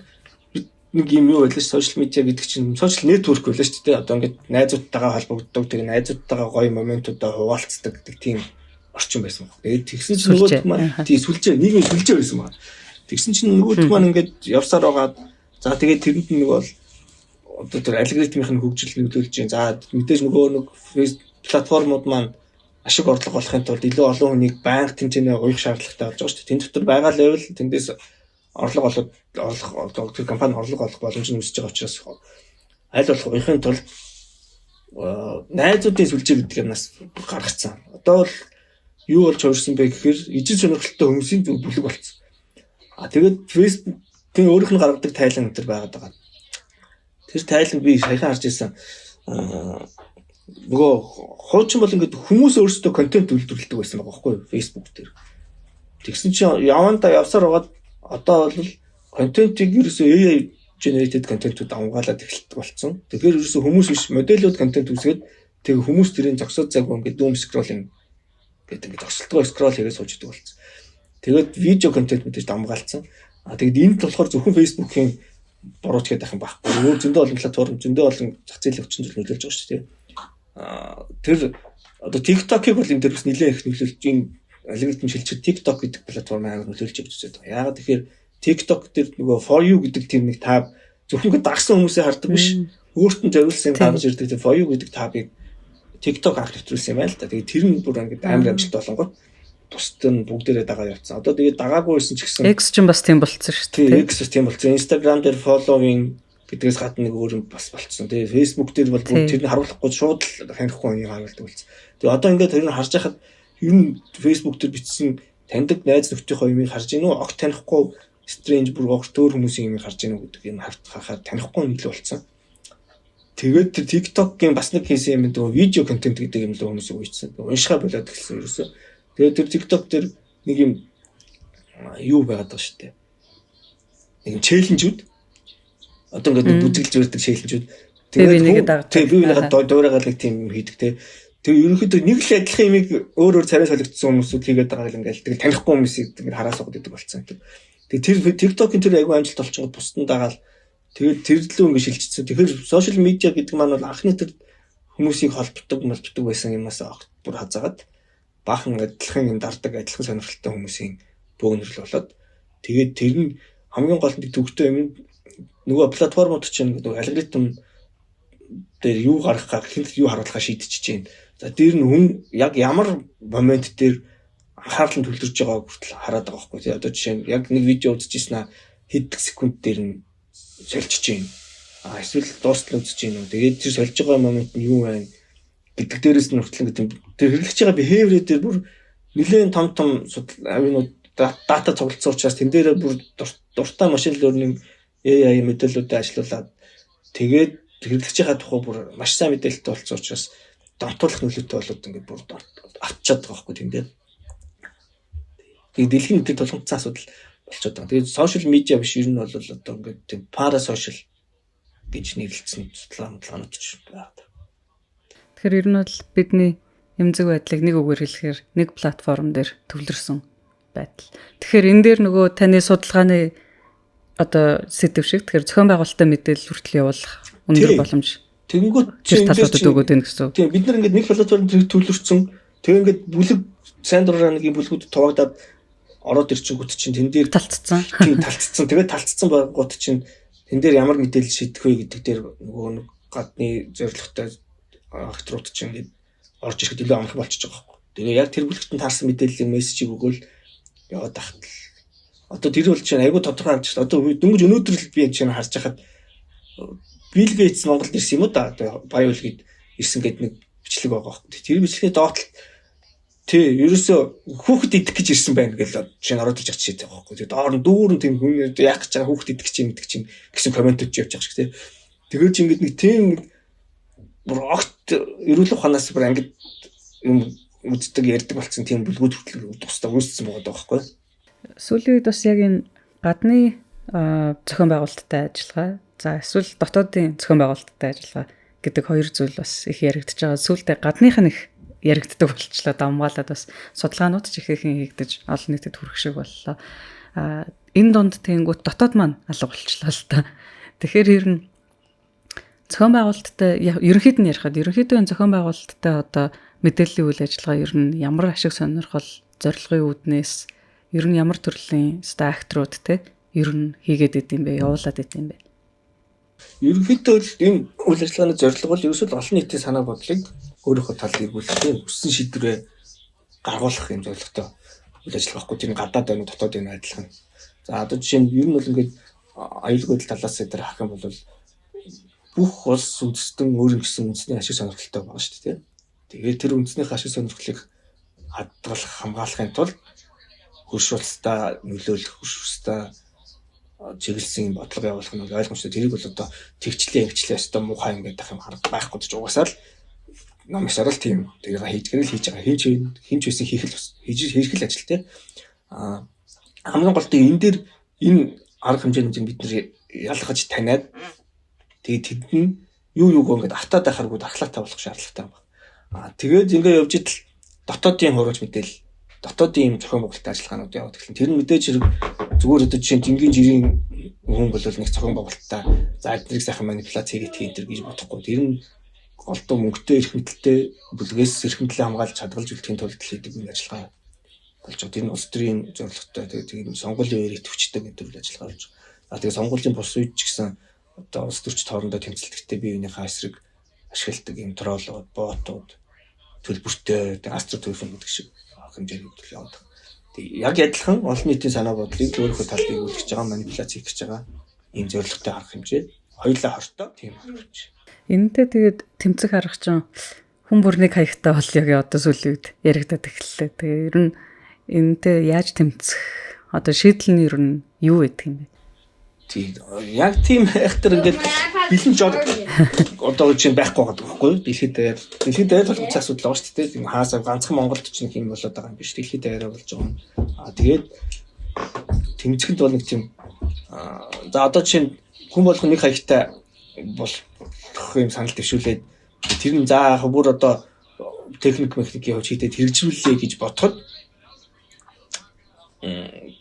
нэг юм юу байлаа ш, social media гэдэг чинь social network байлаа шүү дээ. Одоо ингээд найзуудтайгаа холбогддог, тэгээ найзуудтайгаа гоё момент уудаа хуваалцдаг гэдэг тийм орчин байсан баг. Тэгээд тэгсэн чинь нөгөөдөх маань тий сүлжээ, нийгмийн сүлжээ байсан баг. Тэгсэн чинь нөгөөдөх маань ингээд явсаар байгаад, за тэгээд тэрэнд нь нөгөө бол одоо тэр алгоритмын хөгжил нөлөөлж байна. За, мэдээж нөгөө нэг платформуд маань ашиг орлого олохын тулд илүү олон хүнийг байнга тэмцээнээ уях шаардлагатай болж байгаа шүү дээ. Тэн дотор байгаа level тэндээс орлого олоод орлого, тэр компани орлого олох боломж нь үүсэж байгаа учраас аль болох уяхын тулд найзуудын сүлжээ гэдэг юмнаас гаргацсан. Одоо бол юу болж хувирсан бэ гэхээр ижил сонирхолтой хүмүүсийн зүг бүлэг болсон. А тэгээд Facebook-ийн өөрийнх нь гаргадаг тайлан энэ төр байгаад байгаа. Тэр тайлан би саяхан харж ирсэн. Нөгөө хуучин бол ингээд хүмүүс өөрсдөө контент үйлдвэрлэдэг байсан байгаа байхгүй юу Facebook дээр. Тэгсэн чинь явандаа явсаар байгаад одоо бол контентыг ерөөсөө AI generated контентууд авгаалаад эхэлдэг болсон. Тэгэхээр ерөөсөө хүмүүс биш, модельүүд контент үүсгээд, тэг хүмүүс тэрийг зогсоод заггүй ингээд doom scrolling гэдэг ингээд зогсолтгоо scroll хийгээд сууж идэг болсон. Тэгээд видео контент мэдээж дамгаалцсан. А тэгэд энд болохоор зөвхөн Facebook-ийн бурууч гэдэг юм байхгүй. Өөр зөндөө олон платформ, зөндөө олон зах зээлийн хүчин зүйл нөлөөлж байгаа шүү дээ. А тэр одоо TikTok-ыг бол энэ дээр бас нэлээд их нөлөөлж, энэ алгоритм шилжиж TikTok гэдэг платформ амар нөлөөлж явж байгаа. Яагаад тэгэхээр TikTok дээр нөгөө for you гэдэг тийм нэг tab зөвхөн ингэ дагсан хүмүүсээ хардаг биш. Өөрт нь зориулсан юм гаргаж ирдэг тэр for you гэдэг tab ыг TikTok анх нэвтрүүлсэн юм байна л да. Тэгээд тэр нь бүр ингэ амар амжилт болонгоо бусд нь бүгдээрээ дагаа явцсан. Одоо тэгээд дагаагүй байсан ч гэсэн X ч бас тийм болцсон шүү дээ. X бас тийм болцсон. Instagram дээр following гэдгээс гадна нэг өөр юм бас болцсон. Тэгээ Facebook дээр бол бүгд тэрийг харуулахгүй шууд л танихгүй хүнийг харуулдаг болсон. Тэгээ одоо ингээд тэрийг харж байхад ер нь Facebook дээр бичсэн таньдаг найз нөхдийнхөө юмыг харж гинүү, огт танихгүй strange, бүр огт өөр хүмүүсийн юмыг харж гинүү гэдэг юм харахаар танихгүй нь илүү болцсон. Тэгээд тэр TikTok-ийн бас нэг хийсэн юм нөгөө видео контент гэдэг юм л хүмүүс уйдсан. Уншихаа болоод эхэлсэн ерөөсөө. Тэгээд тэр TikTok дээр нэг юм юу байгаад байгаа шүү дээ. Нэг юм challenge үүд. Одоо ингээд бүжиглж өрдөг challenge үүд. Тэгээд би нэгэ дагдаг. Тэг би нэгэ дуурайгаад нэг тийм юм хийдэг те. Тэгээ ерөнхийдөө нэг л адилхан юмыг өөр өөр царай солигдсон хүмүүсүүд хийгээд байгааг л ингээл тэгэл танихгүй хүмүүсийг ингээд хараа суугаад идэг болсон. Тэгээ тэр TikTok-ын тэр айгүй амжилт олчингод бусдад дагаал тэгээд тэр лөө ингээд шилжчихсэн. Тэгэхээр social media гэдэг маань бол анхны тэр хүмүүсийг холбодог, молбодог байсан юмас огт бүр хазаагаад баахан адилхан юм дардаг, адилхан сонирхолтой хүмүүсийн бөөгнөрл болоод, тэгээд тэр нь хамгийн гол нь төвхтэй юм нөгөө платформуд чинь нөгөө алгоритм дээр юу гаргахаа, хэн юу харуулахаа шийдчихэж байна. За, дээр нь хүн яг ямар момент дээр анхаарал нь төвлөрж байгааг хүртэл хараад байгаа байхгүй тий. Одоо жишээ нь яг нэг видео үзчихсэн аа, хэдэн секунд дээр нь сольчихж байна. А эсвэл дуустал үзэж байна уу. Тэгээд тэр сольж байгаа момент нь юу байна гэдэг дээрээс нь хүртэл гэдэг тэр хэрэглэж байгаа behavior дээр бүр нэлээд том том авинууд дата цуглдсан учраас тэн дээрээ бүр дуртай machine learning AI мэдээллүүдээ ажилуулад тэгээд хэрэглэгчийнхаа тухай бүр маш сайн мэдээлэлтэй болсон учраас донтуулах нөлөөтэй болоод ингээд бүр авчаад байгаа байхгүй тэндээ. Тэгээд дэлхийн нийтэд тулгамдсан асуудал болчиход байгаа. Тэгээд social media биш, ер нь бол одоо ингээд тийм parasocial гэж нэрлэлсэн судалгаа мэдлэганууд ч байна. Тэгэхээр ер нь бол бидний эмзэг байдлыг нэг үгээр хэлэхээр нэг платформ дээр төвлөрсөн байдал. Тэгэхээр энэ дээр нөгөө таны судалгааны одоо сэдэв шиг, тэгэхээр зохион байгуулалттай мэдээлэл хүртэл явуулах өндөр боломж. Тэгэнгүүт тэр талуудад өгөөд байна гэсэн үг. Тийм, бид нар ингээд нэг платформ дээр төвлөрсөн. Тэгээ ингээд бүлэг сайн дураараа нэг юм бүлгүүд туваагдаад ороод ирчихгүүт чинь тэн дээр талцсан. Тийм, талцсан. Тэгээд талцсан байгууд чинь тэн дээр ямар мэдээлэл шийдэх вэ гэдэг дээр нөгөө нэг гадны зорилготой акторууд чинь ингээд орж ирэхэд илүү амархан болчихж байгаа байхгүй. Тэгээ яг тэр бүлэгт нь таарсан мэдээллийн мессежийг өгөөл яваад тахт л одоо тэр бол чинь айгүй тодорхой харагдчих. Одоо дөнгөж өнөөдөр л би чинь харж хахад Билл Гейтс Монголд ирсэн юм уу да. Одоо баян үлгэд ирсэн гэдэг нэг бичлэг байгаа байхгүй. Тэр бичлэгийн доотлолт тий ерөөсөө хүүхэд идэх гэж ирсэн байна гэж чинь ороод ирж байгаа жишээ байгаа байхгүй. Тэгээ доор нь дүүрэн тийм хүн яах гэж байгаа хүүхэд идэх гэж юм гэдэг чинь гэсэн комментүүд явж байгаа шиг тий. Тэгээд чи ингээд нэг тийм нэг бүр огт эрүүл ухаанаас бүр ангид юм үздэг ярьдаг болсон тийм бүлгүүд хүртэл тусдаа үүссэн байгаа байхгүй. Сүүлийн үед бас яг энэ гадны зохион байгуулалттай ажиллагаа, за эсвэл дотоодын зохион байгуулалттай ажиллагаа гэдэг хоёр зүйл бас их яригдж байгаа. Сүүлдээ гадных нь их яригддаг болчлоо. Давмгаалаад бас судалгаанууд ч ихээхэн хийгдэж олон нийтэд хүрэх шиг боллоо. Энэ дунд тэнгуут дотоод маань алга болчлоо л та. Тэгэхээр ер нь зохион байгуулалттай ерөнхийд нь ярихад ерөнхийдөө энэ зохион байгуулалттай одоо мэдээллийн үйл ажиллагаа ер нь ямар ашиг сонирхол, зорилгын үүднээс ер нь ямар төрлийн акторууд те ер нь хийгээд идэм бэ, явуулаад идэм бэ? Ерөнхийдөө л энэ үйл ажиллагааны зорилго бол ерөөсөө л олон нийтийн санаа бодлыг өөрийнхөө талд эргүүлэх, тийм хүссэн шийдвэрээ гаргуулах юм зорилготой үйл ажиллагаа байхгүй. Тэр нь гадаад байна уу, дотоод байна адилхан. За одоо жишээ нь ер нь бол ингээд аюулгүй байдал талаас энэ харах юм бол бүх улс үндэстэн өөр ингэсэн үндэсний ашиг сонирхолтой байгаа шүү дээ. Тэгээд тэр үндэснийх ашиг сонирхлыг хадгалах, хамгаалахын тулд хөрш улсдаа нөлөөлөх, хөрш улсдаа чиглэсэн юм бодлого явуулах нь бол ойлгомжтой. Тэрийг бол одоо тэгчлээ, ингэчлээ өстой муухай юм гэдэг юм харга байхгүй ч угаасаа л ном ёсоор л тийм. тэрийг хийж гэрэл хийж байгаа. Хинч хинч байсан хийх л хийж хийх л ажил те. Аа хамгийн гол нь энэ дээр энэ арга хэмжээнүүдийг бид нэр ялгаж таниад тэгээд тэд нь юу юуг ингээд автаад байхааргүй дархлаатай болох шаардлагатай байна. Аа тэгээд ингээд явж идэл дотоодын хурууч мэдээлэл, дотоодын юм зохион байгуулалтын ажиллагаанууд яваад эхэлнэ. Тэр нь мэдээж хэрэг зүгээр одоо жишээ нь тэнгийн жирийн хүн бол нэг зохион байгуулалтаа за эднэрийг сайхан манипуляц хийгээд хий энэ гэж бодохгүй. Тэр нь голдуу мөнгөтэй эрх мэдэлтэй бүлгээс эрх мэдлээ хамгаалж хадгалж үлдэхин тулд хийдэг үйл ажиллагаа болж байгаа. Тэр нь улс төрийн зорилготой, тэгээд тийм сонгуулийн үеэр идэвхждэг гэдэг үйл ажиллагаа болж байгаа. А тэгээд сонгуулийн бус үед ч гэсэн одоо улс төрчид хоорондоо тэмцэлдэгтэй бие биенийхээ эсрэг ашигладаг юм троллууд, ботууд, төлбөртэй астро телефон гэдэг шиг хэмжээний хөдөл яваад. Тэг яг адилхан олон нийтийн санаа бодлыг өөрийнхөө талд эргүүлэх гэж байгаа, манипуляц хийх гэж байгаа ийм зорилготой арга хэмжээ. Хоёулаа хортой тийм арга хэмжээ. Энэнтэй тэгээд тэмцэх арга чинь хүн бүр нэг хаягтай бол яг одоо сүүлийн үед яригдаад эхэллээ. Тэгээ ер нь энэнтэй яаж тэмцэх одоо шийдэл нь ер нь юу байдаг юм бэ? Тийм яг тийм хайхтар ингээд бэлэн жор одоо чинь байхгүй байгаа байхгүй юу? Дэлхийд даяар дэлхийд даяар тулгуурласан асуудал байгаа шүү дээ. Тийм хаасаа ганцхан Монголд ч нэг юм болоод байгаа юм биш. Дэлхийд даяараа болж байгаа юм. Аа тэгээд тэмцэхэд бол нэг тийм за одоо чинь хүн болгон нэг хаягтай болох юм санал дэвшүүлээд тэр нь за яг бүр одоо техник механикийн хувьд хийдэ хэрэгжүүллээ гэж бодоход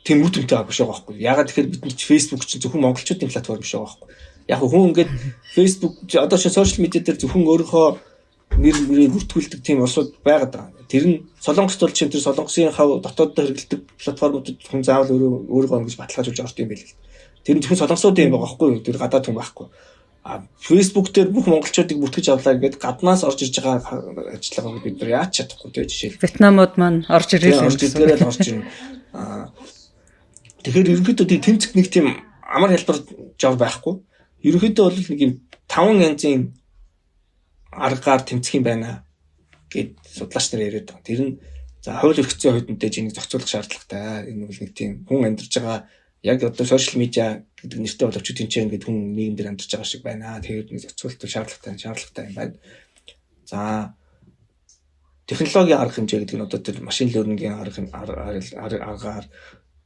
тийм үр дүнтэй биш байгаа байхгүй. Ягаад тэгэхээр бид нар чи Facebook чинь зөвхөн монголчуудын платформ биш байгаа байхгүй. Яг хүн ингээд Facebook одоо чи сошиал медиа дээр зөвхөн өөрийнхөө нэр мөрийг бүртгүүлдэг тийм улсууд байгаад байгаа. Тэр нь Солонгост бол чинь тэр Солонгосын хав дотооддоо хэрэглэдэг платформудад хүн заавал өөрөө өөрийгөө ингэж баталгаажуулж орд юм байл л. Тэр нь зөвхөн солонгосуудын юм байгаа байхгүй юу? Тэр гадаад хүн байхгүй. А Facebook дээр бүх монголчуудыг бүртгэж авлаа гэдэг гаднаас орж ирж байгаа ажиллагааг бид нар яаж чадахгүй те жишээл. Вьетнамууд маань орж ирээ л орж ирдгээрээ л орж ирнэ. Тэгэхээр ерөнхийдөө тийм тэмцэх нэг тийм амар хэлбэр жор байхгүй. Ерөнхийдөө бол нэг юм таван янзын аргаар тэмцэх юм байна гэд судлаач нар яриад байгаа. Тэр нь за хууль эрх зүйн хувьд мэдээж энийг зохицуулах шаардлагатай. Энэ бол нэг тийм хүн амьдарч байгаа яг одоо сошиал медиа гэдэг нэртэй боловч тэнцээ ингээд хүн нийгэмдэр амьдарч байгаа шиг байна. Тэгэхээр нэг зохицуулалт шаардлагатай юм байна. За технологийн арга хэмжээ гэдэг нь одоо тэр машин лернингийн аргаар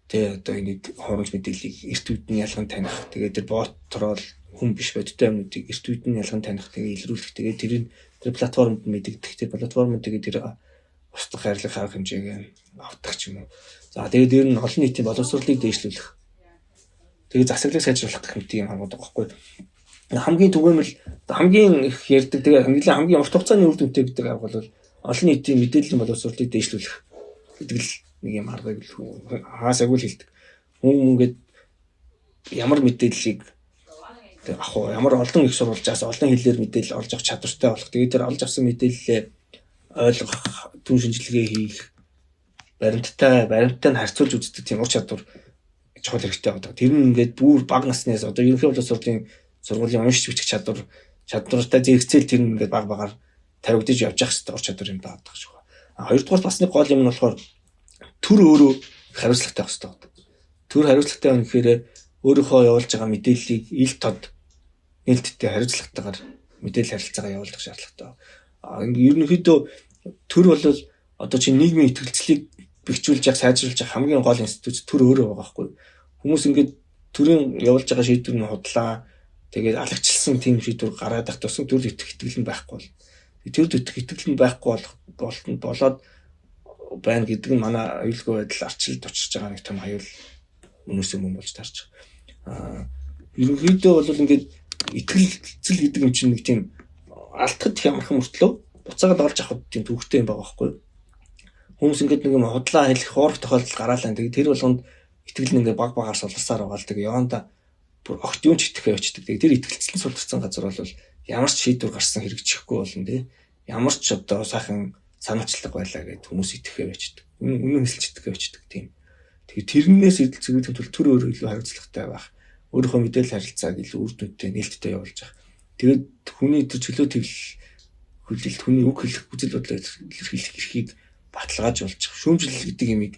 тэ одоо энийг хуурамч мэдээллийг эрт үед нь ялган таних. Тэгээд тэр бот трол хүн биш бодиттой юмнуудыг эрт үед нь ялган таних, тэгээ илрүүлэх. Тэгээд тэр нь Тэр платформд мэдэгдэх, тэр платформ тэгээд тэр устгах, арилгах арга хэмжээг авдаг ч юм уу. За, тэгээд ер нь олон нийтийн боловсролыг дээшлүүлэх. Тэгээд засаглалыг сайжруулах гэх мэт юм аргууд байгаа байхгүй. Хамгийн түгээмэл, хамгийн их ярьдаг, тэгээд хамгийн урт хугацааны үр дүнтэй гэдэг арга бол олон нийтийн мэдээллийн боловсролыг дээшлүүлэх гэдэг л нэг юм аргыг хаасаагүй л хэлдэг. Хүн ингээд ямар мэдээллийг авах уу, ямар олон их сурвалжаас олон хэлээр мэдээлэл олж авах чадвартай болох. Тэгээд тэр олж авсан мэдээллээ ойлгох, түн шинжилгээ хийх, баримттай баримттай нь харьцуулж үздэг тийм ур чадвар чухал хэрэгтэй байдаг. Тэр нь ингээд бүр бага наснаас одоо ерөнхий боловсролын сургуулийн уншиж бичих чадвартай зэрэгцээл тэр нь ингээд баг багаар тавигдаж явж явах хэрэгтэй ур чадвар юм даа гэдэг шиг. А хоёрдугаар бас нэг гол юм нь болохоор төр өөрөө хариуцлагатай байх хэрэгтэй байдаг. Төр хариуцлагатай байх гэхээр өөрийнхөө явуулж байгаа мэдээллийг ил тод нээлттэй хариуцлагатайгаар мэдээлэл харилцаагаа явуулах шаардлагатай. А ерөнхийдөө төр бол одоо чинь нийгмийн итгэлцлийг бэхжүүлж явах, сайжруулж явах хамгийн гол институт төр өөрөө байгаа байхгүй. Хүмүүс ингээд төрийн явуулж байгаа шийдвэр нь худлаа. Тэгээд алагчилсан тийм шийдвэр гараад ах тусам төрд итгэх итгэл нь байхгүй бол. Төрд итгэх итгэл нь байхгүй болох болоод байна гэдэг нь манай аюулгүй байдал арчилд учирч байгаа нэг том аюул өнөөс юм болж таарч байгаа. Аа, ерөнхийдөө бол ингээд итгэлцэл гэдэг юм чинь нэг тийм алдахад их амархан мөртлөө буцаагаад олж авахд тийм төвөгтэй юм байгаа байхгүй. Хүмүүс ингээд нэг юм худлаа хэлэх хуурах тохиолдол гараалаа. Тэгээд тэр болгонд итгэл нь ингээд баг багаар суларсаар байгаа л тэгээ яванда бүр огт юм ч итгэхээ очдөг. Тэгээд тэр итгэлцэл нь суларсан газар бол ямар ч шийдвэр гарсан хэрэгжихгүй болно тий. Ямар ч одоо сайхан санаачлаг байлаа гэд хүмүүс итгэхээ байчдаг. Үнэн хэлж итгэхээ байчдаг тийм. Тэгээд тэрнээс идэл цэвэрлэхэд тул төр өөрөө илүү хариуцлагатай байх. Өөрийнхөө мэдээлэл харилцааг илүү үр дүнтэй, нээлттэй явуулж явах. Тэгээд хүний тэр чөлөө твл хүлээлт, хүний үг хэлэх, үзэл бодлоо илэрхийлэх эрхийг баталгаажуулж шүүмжлэл гэдэг имийг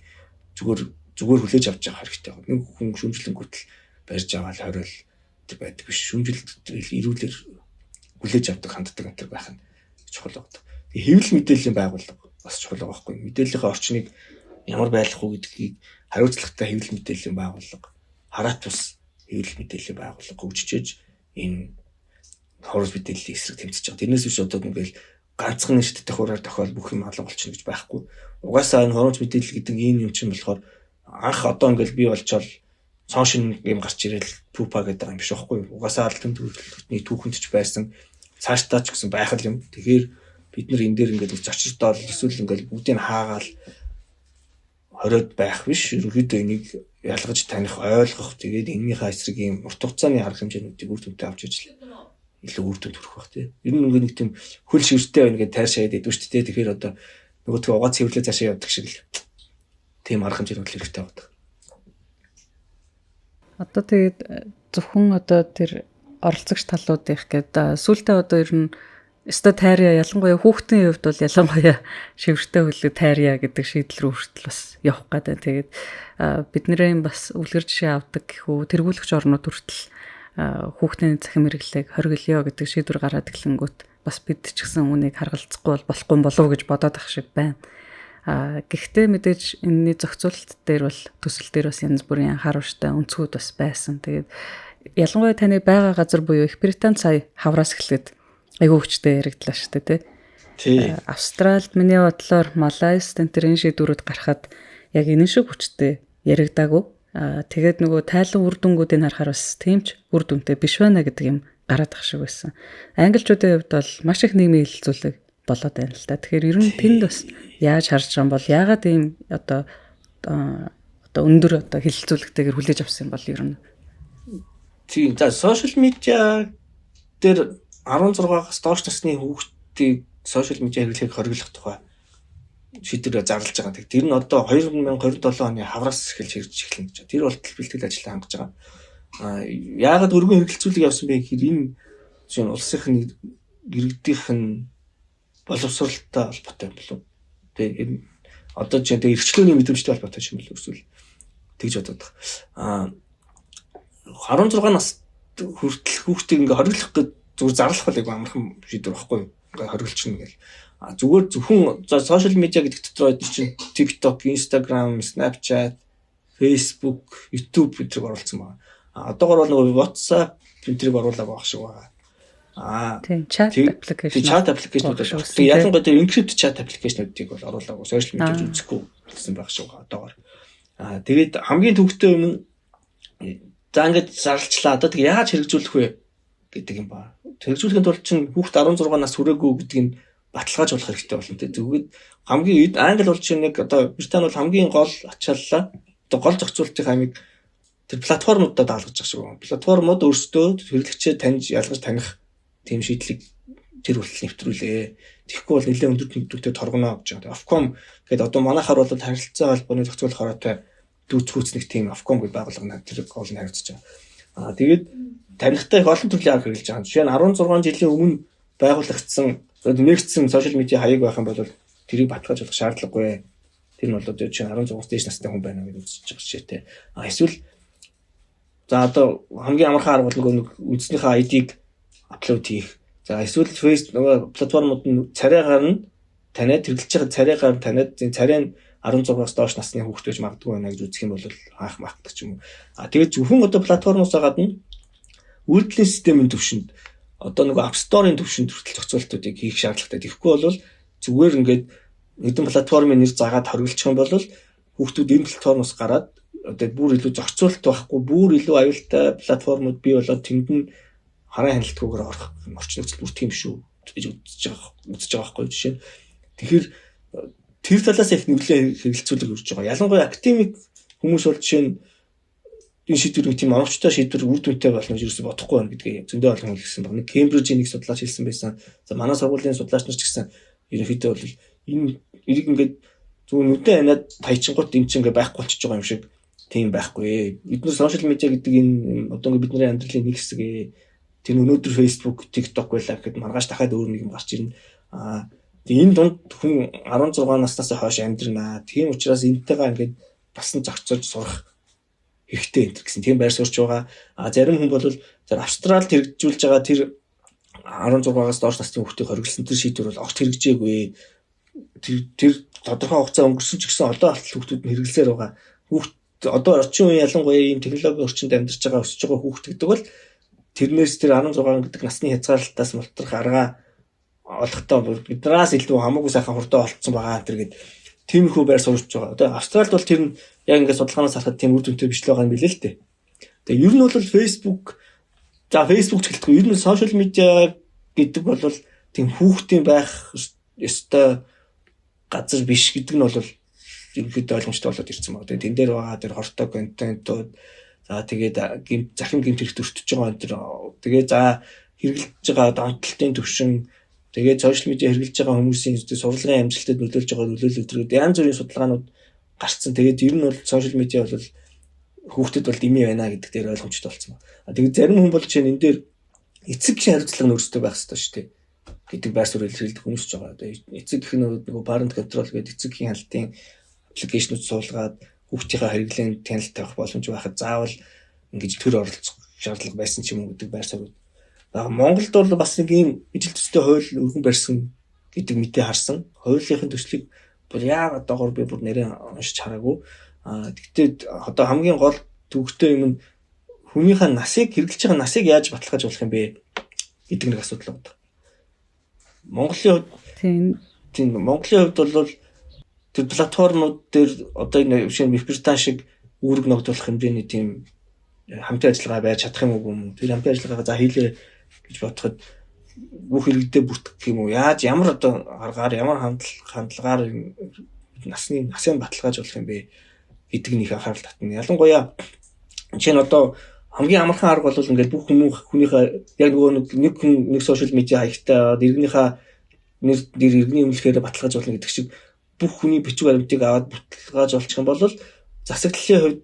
зүгээр зүгээр хүлээж авч байгаа хэрэгтэй. Нэг хүн шүүмжлэнгүүтэл барьж аваад хориол тэр байдаг биш. Шүүмжлэлт эрүүлэр хүлээж авдаг, ханддаг энэ төр байх нь чухал байдаг. Тэгээ хэвлэл мэдээллийн байгууллага бас чухал байгаа байхгүй. Мэдээллийнхээ орчныг ямар байлгах уу гэдгийг хариуцлагатай хэвлэл мэдээллийн байгууллага, хараат тус хэвлэл мэдээллийн байгууллага хөгжиж энэ хурц мэдээллийн эсрэг тэмцэж байгаа. Тэрнээс биш одоо ингээл ганцхан шидтэй хураар тохиол бүх юм алга болчихно гэж байхгүй. Угаасаа энэ хурц мэдээлэл гэдэг ийм юм чинь болохоор анх одоо ингээл бий болчоол цоон шин юм гарч ирэл пупа гэдэг юм биш байхгүй. Угаасаа аль төмтгөлтний түүхэнд ч байсан, цаашдаа ч гэсэн байх л юм. Тэгэхээр бид нар энэ дээр ингээд зочирдоол эсвэл ингээд бүгдийг хаагаал хориод байх биш. Ерөнхийдөө энийг ялгаж таних, ойлгох, тэгээд энэнийхээ эсрэг ийм урт хугацааны арга хэмжээнүүдийг үр дүнтэй авч ижил илүү үр дүнд хүрэх бах тий. Ер нь нэг тийм хөл шивртэй байна гэдээ тайр шаяад идэв шүү дээ. Тэгэхээр одоо нөгөөдгөө угаа цэвэрлээ цаашаа явдаг шиг л тийм арга хэмжээнүүд хэрэгтэй байдаг. Одоо тэгээд зөвхөн одоо тэр оролцогч талуудынх гэдэг сүүлдээ одоо ер нь өстой тайрья, ялангуяа хүүхдийн хувьд бол ялангуяа шивэртэй хөлөг тайрья гэдэг шийдэл рүү хүртэл бас явах гэдэг. Тэгээд бидний бас үлгэр жишээ авдаг гэхүү тэргүүлэгч орнууд хүртэл хүүхдийн цахим хэрэглээг хориглоё гэдэг шийдвэр гараад эхлэнгүүт бас бид ч гэсэн үүнийг харгалзахгүй бол болохгүй болов гэж бодоод ах шиг байна. А гэхдээ мэдээж энэний зохицуулалт дээр бол төсөл дээр бас янз бүрийн анхааруулжтай өнцгүүд бас байсан. Тэгээд ялангуяа таны байгаа газар буюу Их Британд сая хавраас эхлээд айгүй хүчтэй яригдлаа шүү дээ, тий. Тий. Австралид миний бодлоор Малайз энэ төр энэ шийдвэрүүд гарахад яг энэ шиг хүчтэй яригдаагүй. Аа, тэгээд нөгөө тайлан үр дүнгуудыг харахаар бас тийм ч үр дүнтэй биш байна гэдэг юм гараад ах шиг байсан. Англичуудын хувьд бол маш их нийгмийн хэлэлцүүлэг болоод байна л да. Тэгэхээр ер нь тэнд бас яаж харж байгаа юм бол яагаад ийм одоо өндөр одоо хэлэлцүүлэгтэйгээр хүлээж авсан юм бол ер нь. Тийм. За, сошиал медиа дээр 16-аас доош насны хүүхдийг сошиал медиа хэрэглэхийг хориглох тухай шийдвэр зарлж байгаа. Тэр нь одоо 2027 оны хавраас эхэлж хэрэгжиж эхэлнэ гэж. Тэр болтол бэлтгэл ажлаа хангаж байгаа. А яагаад өргөн хэрэглэцүүлэг явсан бэ гэхээр энэ чинь улсын иргэдийнх нь боловсролтой холбоотой юм болов уу? Тэгээ энэ одоо чинь тэгээ эрхчлөөний мэдрэмжтэй холбоотой юм болов уу? Эсвэл тэгж бодоод байгаа. А 16 нас хүртэл хүүхдийг ингээ хориглох гэж зүгээр зарлах бол айгүй амархан шийдвэр байхгүй юу? Ингээ хориглочихно гэл. А зүгээр зөвхөн сошиал медиа гэдэг дотор чинь TikTok, Instagram, Snapchat, Facebook, YouTube гэдрийг оруулсан байна. А одоогор бол нөгөө WhatsApp энтрийг оруулаагүй байх шиг байгаа. Аа тийм chat application. Chat application-ууд бол ялангуяа тэр encrypt chat application-уудыг бол оруулаагүй, social media үзэхгүй болсон байх шиг байгаа одоогор. Аа тэгээд хамгийн төвөгтэй юм нь за ингээд зарлчлаа. Одоо тэг яаж хэрэгжүүлэх вэ гэдэг юм ба. Хэрэгжүүлэхийн тулд чинь хүүхд 16 нас хүрээгүй гэдгийг нь баталгаажуулах хэрэгтэй болно тийм. Зүгээр хамгийн Англи бол чинь нэг одоо Британи бол хамгийн гол ачааллаа одоо гол зохицуултын амийг тэр платформудад даалгаж байгаа шиг байна. Платформуд өөрсдөө хэрэглэгчээ таньж ялгаж таних тийм шийдлийг тэр хүртэл нэвтрүүлээ. Тэгэхгүй бол нэлээд өндөр түнтэй торгоно гэж байгаа. Ofcom гэдэг одоо манайхаар бол харилцаа холбооны зохицуулах хороотой дүүцхүүц нэг тийм Ofcom гэдэг байгууллага тэр гол нь хариуцж байгаа. Аа тэгээд танихтай их олон төрлийн арга хэрэглэж байгаа. Жишээ нь 16 жилийн өмнө байгуулагдсан нэгдсэн social media хаяг байх юм бол тэрийг баталгаажуулах шаардлагагүй. Тэр нь бол одоо жишээ нь 16 дээш настай хүн байна гэж үзэж байгаа жишээтэй. А эсвэл за одоо хамгийн амархан арга бол нөгөө нэг үндснийхээ ID-г upload хийх. За эсвэл Face нөгөө платформуд нь царайгаар нь таниад хэрэглэж байгаа царайгаар нь таниад царай нь 16-аас доош насны хүүхэд байж магадгүй байна гэж үзэх юм бол хаах магадгүй ч юм уу. А тэгээд зөвхөн одоо платформоос гадна үйлдвэрлэлийн системийн түвшинд одоо нөгөө App Store-ын түвшинд хүртэл зохицуултуудыг хийх шаардлагатай. Тэгэхгүй бол зүгээр ингээд нэгэн платформын нэр заагаад хоригдчих юм бол хүүхдүүд энэ платформоос гараад одоо бүр илүү зохицуулт байхгүй, бүр илүү аюултай платформуд бий болоод тэнд нь хараа хяналтгүйгээр орох орчин нөхцөл бүр тийм шүү гэж үзэж байгаа байхгүй жишээ нь. Тэгэхээр тэр талаас их нөлөө хэрэгэлцүүлэг өрж байгаа. Ялангуяа академик хүмүүс бол жишээ нь энэ шийдвэр нэг тийм оновчтой шийдвэр үр дүнтэй болно гэж юусэн бодохгүй байна гэдгийг зөндөө олон хүн хэлсэн баг. Нэг Кембрижийн нэг судлаач хэлсэн байсан. За манай сургуулийн судлаач нар ч гэсэн ерөнхийдөө бол энэ эрийг ингээд зөвхөн нүдэн аниад таячингууд энэ чинь ингээд байхгүй болчихж байгаа юм шиг тийм байхгүй. Бид нар social media гэдэг энэ одоо ингээд бидний амьдралын нэг хэсэг ээ. Тэр өнөөдөр Facebook, TikTok байлаа гэхэд маргааш дахиад өөр нэг юм гарч ирнэ. Аа энэ дунд хүн 16 наснаас хойш амьдрнаа. Тийм учраас энтэйгээ ингээд басан зохицож сурах хэрэгтэй энэ гэсэн тийм байр суурьч байгаа. А зарим хүн бол тэр Австралид хэрэгжүүлж байгаа тэр 16-аас доош насны хүүхдийг хориглосон тэр шийдвэр бол огт хэрэгжээгүй. Тэр тодорхой хугацаа өнгөрсөн ч гэсэн одоо болтол хүүхдүүд нь хэрэглэсээр байгаа. Хүүхд одоо орчин үеийн ялангуяа ийм технологийн орчинд амьдарч байгаа өсөж байгаа хүүхд гэдэг бол тэрнээс тэр 16 гэдэг насны хязгаарлалтаас мултрах арга олохдоо биднээс илүү хамаагүй сайхан хурдан олцсон байгаа тэр гээд тиймэрхүү байр суурьж байгаа. Одоо Австралид бол тэр нь яг ингээд судалгаанаас харахад тийм үр дүнтэй биш л байгаа юм билээ л дээ. Тэгээ ер нь бол Facebook за Facebook ч гэлтгүй ер нь social media гэдэг бол тийм хүүхдийн байх ёстой газар биш гэдэг нь бол ерөнхийдөө ойлгомжтой болоод ирсэн байна. Тэгээ тэн дээр байгаа тэр хортой контентууд за тэгээд гэмт захин гэмт хэрэгт өртөж байгаа энэ төр тэгээ за хэрэглэж байгаа донтолтын төвшин тэгээд social media хэрэглэж байгаа хүмүүсийн сурлагын амжилтад нөлөөлж байгаа нөлөөлөл төргээд янз бүрийн судалгаанууд гарцсан. Тэгээд ер нь бол social media бол хүүхдэд бол дэмий байна гэдэг дээр ойлгомжтой болсон байна. Тэгээд зарим хүн бол жишээ нь энэ дээр эцэг эхийн хариуцлага нь өөрсдөө байх ёстой шүү дээ гэдэг байр суурь илэрхийлдэг хүмүүс ч байгаа. Одоо эцэг эх нь нөгөө parent control гэдэг эцэг эхийн хяналтын application ууд суулгаад хүүхдийнхээ хэрэглээнд хяналт тавих боломж байхад заавал ингэж төр оролцох шаардлага байсан ч юм уу гэдэг байр суурь. Монголд бол бас нэг ийм ижил төстэй хууль өргөн барьсан гэдэг мэдээ харсан. Хуулийнхын төслийг бүр яагаад доогоор би бүр нэрээ уншиж хараагүй. Аа тэгтээ одоо хамгийн гол төвөгтэй юм нь хүнийхээ насыг хэрэглэж байгаа насыг яаж баталгаажуулах юм бэ гэдэг нэг асуудал байна. Монголын хувьд тийм Монголын хувьд бол тэр платформуд дээр одоо энэ жишээ нь Их Британи шиг үүрэг ногдуулах хэмжээний тийм хамтын ажиллагаа байж чадах юм уу юм. Тэр хамтын ажиллагаагаа за хийлээ гэж бодоход бүх иргэдээ бүртгэх юм уу? Яаж ямар одоо аргаар ямар хандлагаар насны насын баталгаажуулах юм бэ гэдэг нь их анхаарал татна. Ялангуяа жишээ нь одоо хамгийн амархан арга бол ингээд бүх хүмүүс хүнийхээ яг нөгөө нэг хүн нэг social media хаягтай иргэнийхээ нэр нэр иргэний өмнөхөөр баталгаажуулна гэдэг шиг бүх хүний бичиг баримтыг аваад баталгаажуулчих юм бол засаглалын хувьд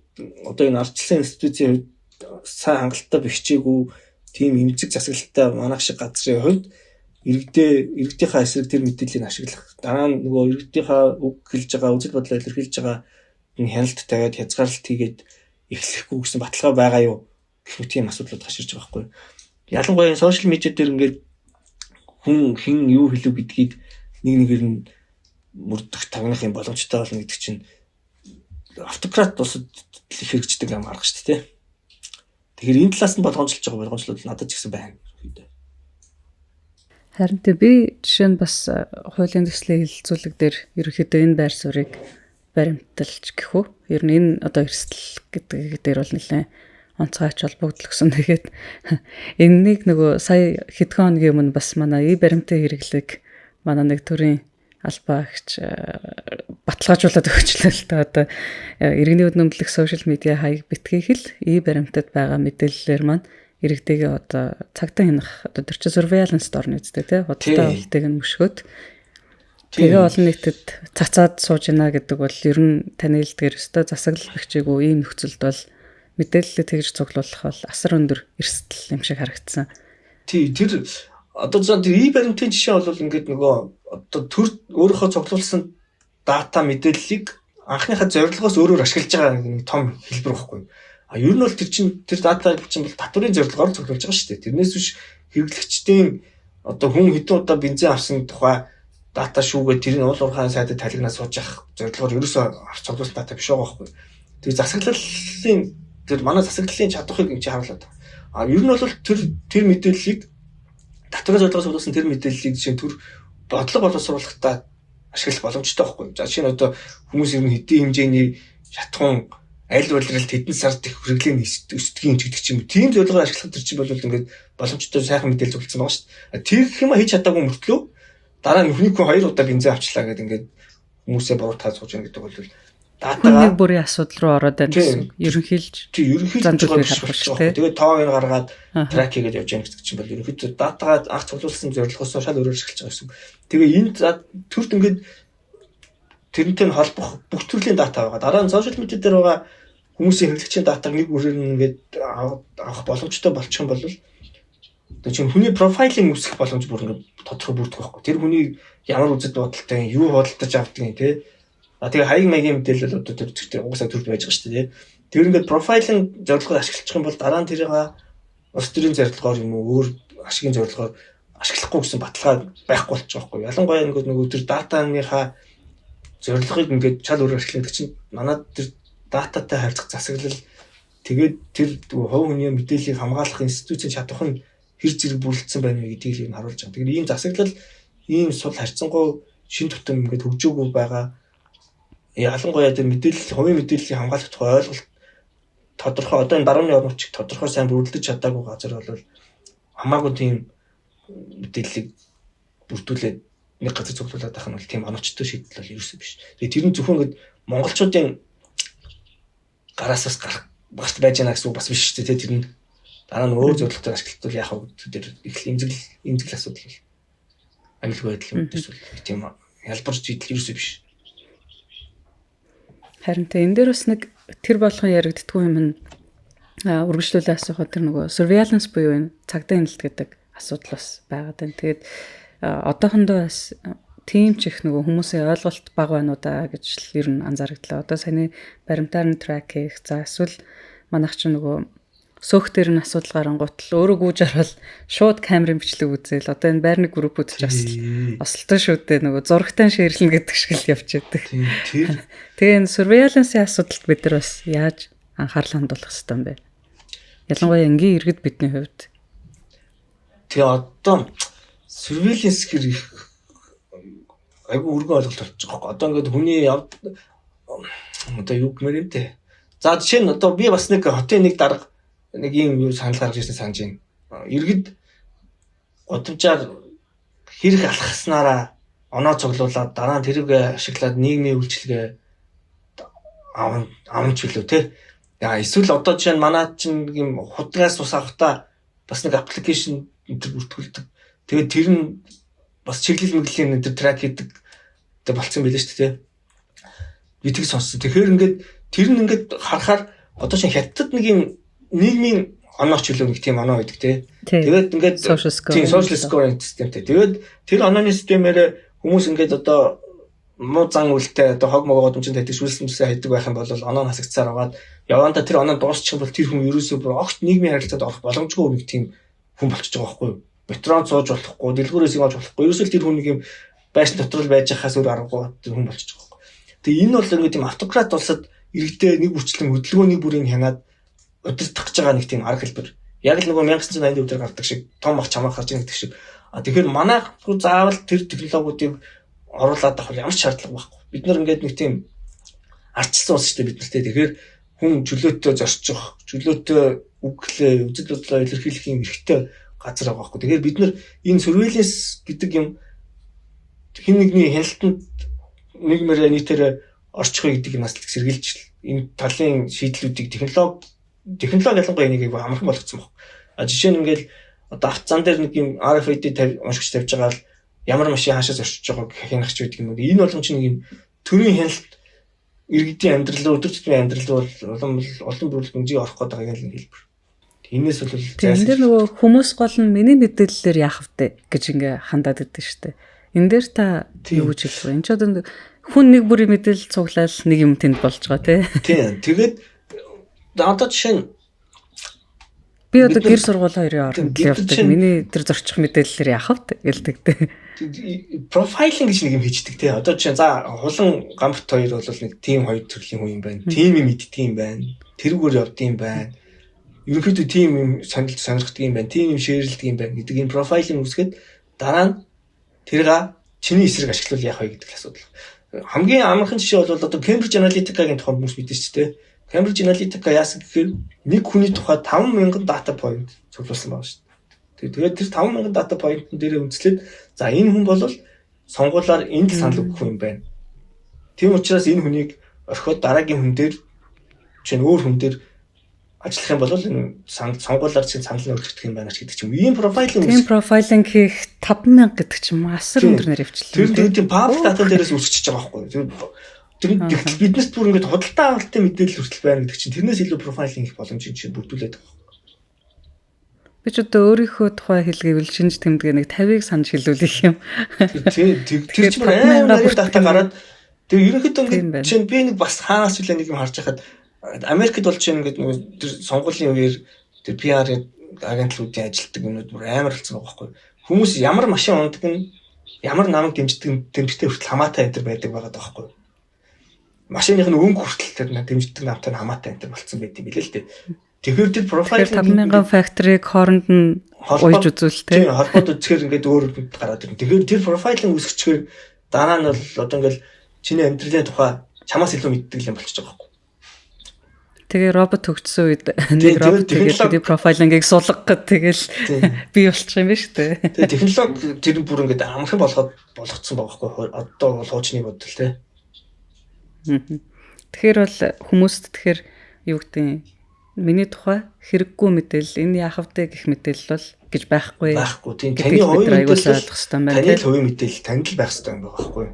одоо энэ ардчилсан институцийн хувьд сайн хангалттай бэхжээгүй тийм эмзэг засаглалтай манайх шиг газрын хувьд иргэдийнхаа эсрэг тэр мэдээллийг ашиглах дараа нь нөгөө иргэдийнхаа үг хэлж байгаа үзэл бодлоо илэрхийлж байгаа энэ хяналт тавиад хязгаарлалт хийгээд эхлэхгүй гэсэн баталгаа байгаа юу гэх мэт тийм асуудлууд гарч ирж байгаа байхгүй юу. Ялангуяа social media дээр ингээд хүн хэн юу хэлв гэдгийг нэг нэгээр нь мөрдөх тагнах юм боломжтой болно гэдэг чинь автократ улсад их хэрэгждэг юм арга шүү дээ. Тэгэхээр энэ талаас нь болгоомжлож байгаа болгоомжлол надад ч гэсэн байна. Харин тэ би жишээ нь бас хуулийн төслийн хэлэлцүүлэг дээр ерөнхийдөө энэ байр суурийг баримталж гэх үү. Ер нь энэ одоо эрсдэл гэдэг дээр бол нэлээд онцгой ач холбогдол гэсэн. Тэгээд энэнийг нөгөө сая хэдхэн хоногийн өмнө бас манай и-баримтын хэрэглэг манай нэг төрийн албаа агч баталгаажуулаад өгчлээ л та. Одоо иргэний үнэмлэх сошиал медиа хаяг битгий хэл и-баримтад байгаа мэдээллээр маань иргэдийгээ одоо цагтан хянах, одоо тэр чинь surveillance орно үстэй тий, худалдаа авалтыг нь мөшгөөд тэгээ олон нийтэд цацаад сууж гинэ гэдэг бол ер нь таны хэлдгээр өстой засаглал бэхжээгүй ийм нөхцөлд бол мэдээллээ тэгж цуглуулах бол асар өндөр эрсдэл юм шиг харагдсан. Тий, тэр одоо зэн тэр и-баримтын жишээ бол ингээд нөгөө одоо төр өөрийнхөө цуглуулсан дата мэдээллийг анхныхаа зорилгоос өөрөөр ашиглаж байгаа нэг том хэлбэр байхгүй. А ер нь бол тэр чинь тэр дата чинь бол татварын зорилгоор цуглуулж байгаа шүү дээ. Тэрнээс биш хэрэглэгчдийн одоо хүн хэдэн удаа бензин авсан тухай дата шүүгээ тэр нь уул уурхайн сайдад талигнаа сууж явах зорилгоор ерөөсөө авч цуглуулсан дата биш байгаа байхгүй. Тэр засаглалын тэр манай засаглалын чадварыг ингэ харуулдаг. А ер нь бол тэр мэдээллийг татварын зорилгоор цуглуулсан тэр мэдээллийг жишээ нь төр бодлого боловсруулахдаа ашиглах боломжтой байхгүй. За жишээ нь одоо хүмүүс ер нь хэдийн хэмжээний шатхуун аль улиралд хэдэн сард их хэрэглээ өсдгийн ч гэдэг ч юм уу. Тийм зорилгоор ашиглах тэр чинь бол ингээд боломжтой сайхан мэдээлэл цугласан байгаа шүү дээ. Тэр юм хийж чадаагүй мөртлөө дараа нь хүний хүн хоёр удаа бензин авчлаа гэдэг ингээд хүмүүсээ буруутгаад сууж байгаа гэдэг бол датагаа нэг бүрийн асуудал руу ороод байна гэсэн. Ерөнхийлж тий, ерөнхийлж байгаа биш шүү дээ. Тэгээд тоог нь гаргаад track хийгээд явж байгаа гэдэг чинь бол ерөнхийдөө датагаа анх цуглуулсан зорилгоосоо шал өөрөөр ашиглаж байгаа гэсэн. Тэгээ энэ төрд ингээд тэрнтэй нь холбох бүх төрлийн дата байгаа. Дараа нь сошиал медиа дээр байгаа хүмүүсийн хэрэглэгчийн датаг нэг бүрээр нь ингээд авах боломжтой болчих юм бол одоо чинь хүний profiling үүсгэх боломж бүр ингээд тодорхой бүрдэх байхгүй. Тэр хүний ямар үзэл бодолтой, юу худалдаж авдгийг тий. А тэгээ хаяг маягийн мэдээлэл одоо тэр зэгтэр угаасаа төрд байж байгаа шүү дээ. Тэр ингээд profiling зорилгоор ашиглах юм бол дараа нь тэрийг улс төрийн зорилгоор юм уу өөр ашигын зорилгоор ашиглахгүй гэсэн баталгаа байхгүй болчих жоохгүй. Ялангуяа ингээд нөгөө тэр датаныхаа зорилгыг ингээд чал өөрөөр ашиглах чинь манай тэр дататай харьцах засаглал тэгээд тэр хувь хүний мэдээллийг хамгаалах институцийн чадвар нь хэр зэрэг бүрэлдсэн байна вэ гэдгийг л харуулж байгаа. Тэгэхээр ийм засаглал ийм сул харьцангуй шин тутам ингээд хөгжөөгүй байгаа. Ялангуяа тэр мэдээлэл хувийн мэдээллийг хамгаалах тухай ойлголт тодорхой одоо энэ барууны орнууд чиг тодорхой сайн бүрэлдэж чадаагүй газар бол хамаагүй тийм мэдээллийг бүрдүүлээд нэг газар цуглуулад байх нь бол тийм оновчтой шийдэл бол ерөөсөө биш. Тэгээ тэр нь зөвхөн ингээд монголчуудын гараас бас гарах гарт байж байгаа гэсэн үг бас биш шүү дээ. Тэр нь дараа нь өөр зорилгоор ашиглалтвал яах вэ гэдэг дээр их эмзэгэл асуудал бол аюулгүй байдал юм дэс бол тийм ялбар шийдэл ерөөсөө биш. Харин тэ энэ дээр бас нэг тэр болгон яригддаггүй юм нь үргэлжлүүлээ асуухад тэр нөгөө surveillance буюу энэ цагдаа хяналт гэдэг асуудал бас байгаад байна. Тэгээд одоохондоо бас тийм ч их нөгөө хүмүүсийн ойлголт бага байна уу да гэж л ер нь анзаарагдлаа. Одоо саяны баримтаар нь track хийх, за эсвэл манайх ч нөгөө сөөх дээр нь асуудал гарангуут л өөрөө гүйж орвол шууд камерын бичлэг үзээл одоо энэ байрны группүүд ч бас осолтой шүү дээ, нөгөө зурагтай share лэнэ гэдэг шиг л явж байдаг. Тэр Тэгээ энэ surveillance-ийн асуудалд бид нар бас яаж анхаарал хандуулах хэрэгтэй юм бэ? Ялангуяа энгийн иргэд бидний хувьд. Тэгээ одоо surveillance гэр их айгүй өргөн ойлголт болчих жоох. Одоо ингээд хүний одоо юу гэмээр юм те. За жишээ нь одоо би бас нэг хотын нэг дарга нэг ийм юу санал гаргаж ирсэн санаж байна. Иргэд гудамжаар хэрэг алхаснараа оноо цуглуулад дараа нь тэрийг ашиглаад нийгмийн үйлчилгээ аван ч билүү те. Я эсвэл одоо жишээ нь манай чинь юм худгаас ус авахта бас нэг application энэ төр бүртгүүлдэг. Тэгээд тэр нь бас чиглэл мэглэлийн энэ төр track хийдэг тэ болцсон байлээ шүү дээ. Би тийг сонссон. Тэгэхээр ингээд тэр нь ингээд харахаар одоо чинь хятадд нэг юм нийгмийн оноо ч билүү нэг тийм оноо байдаг те. Тэгээд ингээд social score, тийм social scoring системтэй. Тэгээд тэр онооны системээр хүмүүс ингээд одоо муу зан үйлтэй одоо хог могоо годомжинд хайдаг шүүлсэмсээ хайдаг байх юм бол оноо хасагцаар аваад явандаа тэр оноо дуусчих юм бол тэр хүн ерөөсөө бүр огт нийгмийн харилцаанд орох боломжгүй нэг тийм хүн болчихж байгаа байхгүй юу? Метронд сууж болохгүй, дэлгүүрээс юм авч болохгүй. Ерөөсөө тэр хүн нэг юм байшин дотор л байж хахаас өөр аргагүй тэр хүн болчихж байгаа байхгүй. Тэгээ энэ бол ингээд тийм автократ улсад иргэдээ нэг бүрчлэн хөдөлгөөний бүрийг хянаад удирдах гэж байгаа нэг тийм арга хэлбэр. Яг л нөгөө 1984 дээр гардаг шиг том ах чамаа гарч ийн гэдэг шиг. А тэгэхээр манайх заавал тэр технологиудыг оруулаад авах ямар ч шаардлага байхгүй. Бид нар ингээд нэг тийм ардчилсан улс шүү дээ бид нартэй. Тэгэхээр хүн чөлөөтэй зорчих, чөлөөтэй үглээ, үзэл бодлоо илэрхийлэх юм эрхтэй газар байгаа байхгүй. Тэгэхээр бид нар энэ surveillance гэдэг юм хэн нэгний хяналтанд нийгмээр нийтээр орчих гэдэг юмас сэргийлж энэ талын шийдлүүдийг технологи ялангуяа энийг айгүй амархан болгоцсон баг. А жишээ нь ингээл одоо авто зам дээр нэг юм RFID уншигч тавьж байгаа л ямар машин хаашаа зорчиж байгааг хянах ч гэдэг юм уу. Энэ болгон чинь нэг юм төрийн хяналт иргэдийн амьдрал руу, өдөр тутмын амьдрал руу улам олон бүрэл гүнзгий орох гээд байгаа юм хэлбэр. Энээс бол энэ дээр нөгөө хүмүүс гол нь миний мэдээллээр яах вэ гэж ингээ хандаад идэв штэ. Энэ дээр та юу гэж хэлэх вэ? Энэ ч одоо хүн нэг бүрийн мэдээлэл цуглаал нэг юм тэнд болж байгаа тий. Тийм. Тэгээд одоо жишээ нь би одоо гэр сургууль хоёрын оронд явдаг. Миний тэр зорчих мэдээллээр яах вэ гэлдэг тий. Profiling гэж нэг юм хийждэг тий. Одоо жишээ нь за Хулан Гамбат хоёр бол нэг тим хоёр төрлийн хүн юм байна. Тим юм иддэг юм байна. Тэрүүгээр явд юм байна. Ерөнхийдөө тим юм сонирхдаг юм байна. Тим юм share лдэг юм байна гэдэг энэ profiling үүсгээд дараа нь тэрга чиний эсрэг ашиглавал яах вэ гэдэг асуудал. Хамгийн амархан жишээ бол одоо Cambridge Analytica-гийн тухай хүмүүс мэдэн шүү дээ. Cambridge Analytica яасан гэхээр нэг хүний тухай 5000 data point цуглуулсан байгаа шүү дээ. Тэгээд тэр 5000 data point-ын дээрээ үндэслээд за энэ хүн бол сонгуулиар энд л санал өгөх хүн юм байна. Тийм учраас энэ хүнийг орхиод дараагийн хүн дээр, жишээ нь өөр хүн дээр ажиллах юм бол энэ санал сонгуулиар чинь санал нь өөрчлөгдөх юм байна ч гэдэг ч юм. Ийм profiling Тийм, profiling хийх 5000 гэдэг чинь асар өндөр нэр өвчлээ. Тэр тийм public data дээрээс үүсчихэж байгаа байхгүй юу? Тэр биднес бүр ингээд худалдаа авалтын мэдээлэл хүртэл байна гэдэг чинь тэрнээс илүү profiling хийх боломжийг чинь бүрдүүлээд байгаа. Би ч одоо өөрийнхөө тухай хэлгээвэл шинж тэмдгээ нэг 50-ыг санаж хэлүүлэх юм. Тэр тэр чинь амар data гараад тэр ерөнхийдөө ингээд жишээ нь би нэг бас хаанаас үлээ нэг юм харж байхад Америкт бол чинь ингээд нөгөө тэр сонгуулийн үеэр тэр PR агентлуудын ажилтдаг юмнууд бүр амар болсон байгаа байхгүй. Хүмүүс ямар машин унадаг нь, ямар намайг дэмждэг дэмжтэй хүртэл хамаатай энэ төр байдаг байгаа байхгүй. Машиных нь өнгө хүртэл тэр дэмждэг намтай нь хамаатай энэ төр болцсон байт юм билээ л дээ. Тэгэхээр тэр profile 5000 factor-ыг хооронд нь уйж үзүүл те. Тийм, холбоод үзэхээр ингээд өөр гараад ирнэ. Тэгэхээр тэр profiling үүсгэчихээр дараа нь бол одоо ингээд чиний амьдралын тухай чамаас илүү мэддэг юм болчихж байгаа байхгүй. Тэгээ робот хөгжсөн үед нэг робот тэгээд profiling ыг сулгах гэд тэгэл бий болчих юм байна шүү дээ. Тэгээ технологи тэр бүр ингээд амархан болгоод болгоцсон байгаа байхгүй. Одоо бол хуучны бодол те. Тэгэхээр бол хүмүүст тэгэхээр юу гэдэг, миний тухай хэрэггүй мэдээлэл, энэ яах вэ гэх мэдээлэл бол гэж байхгүй. Байхгүй. Тийм, таны хувийн мэдээлэл ойлгох хэрэгтэй байна. Таны л хувийн мэдээлэл танд л байх хэрэгтэй юм байгаа байхгүй.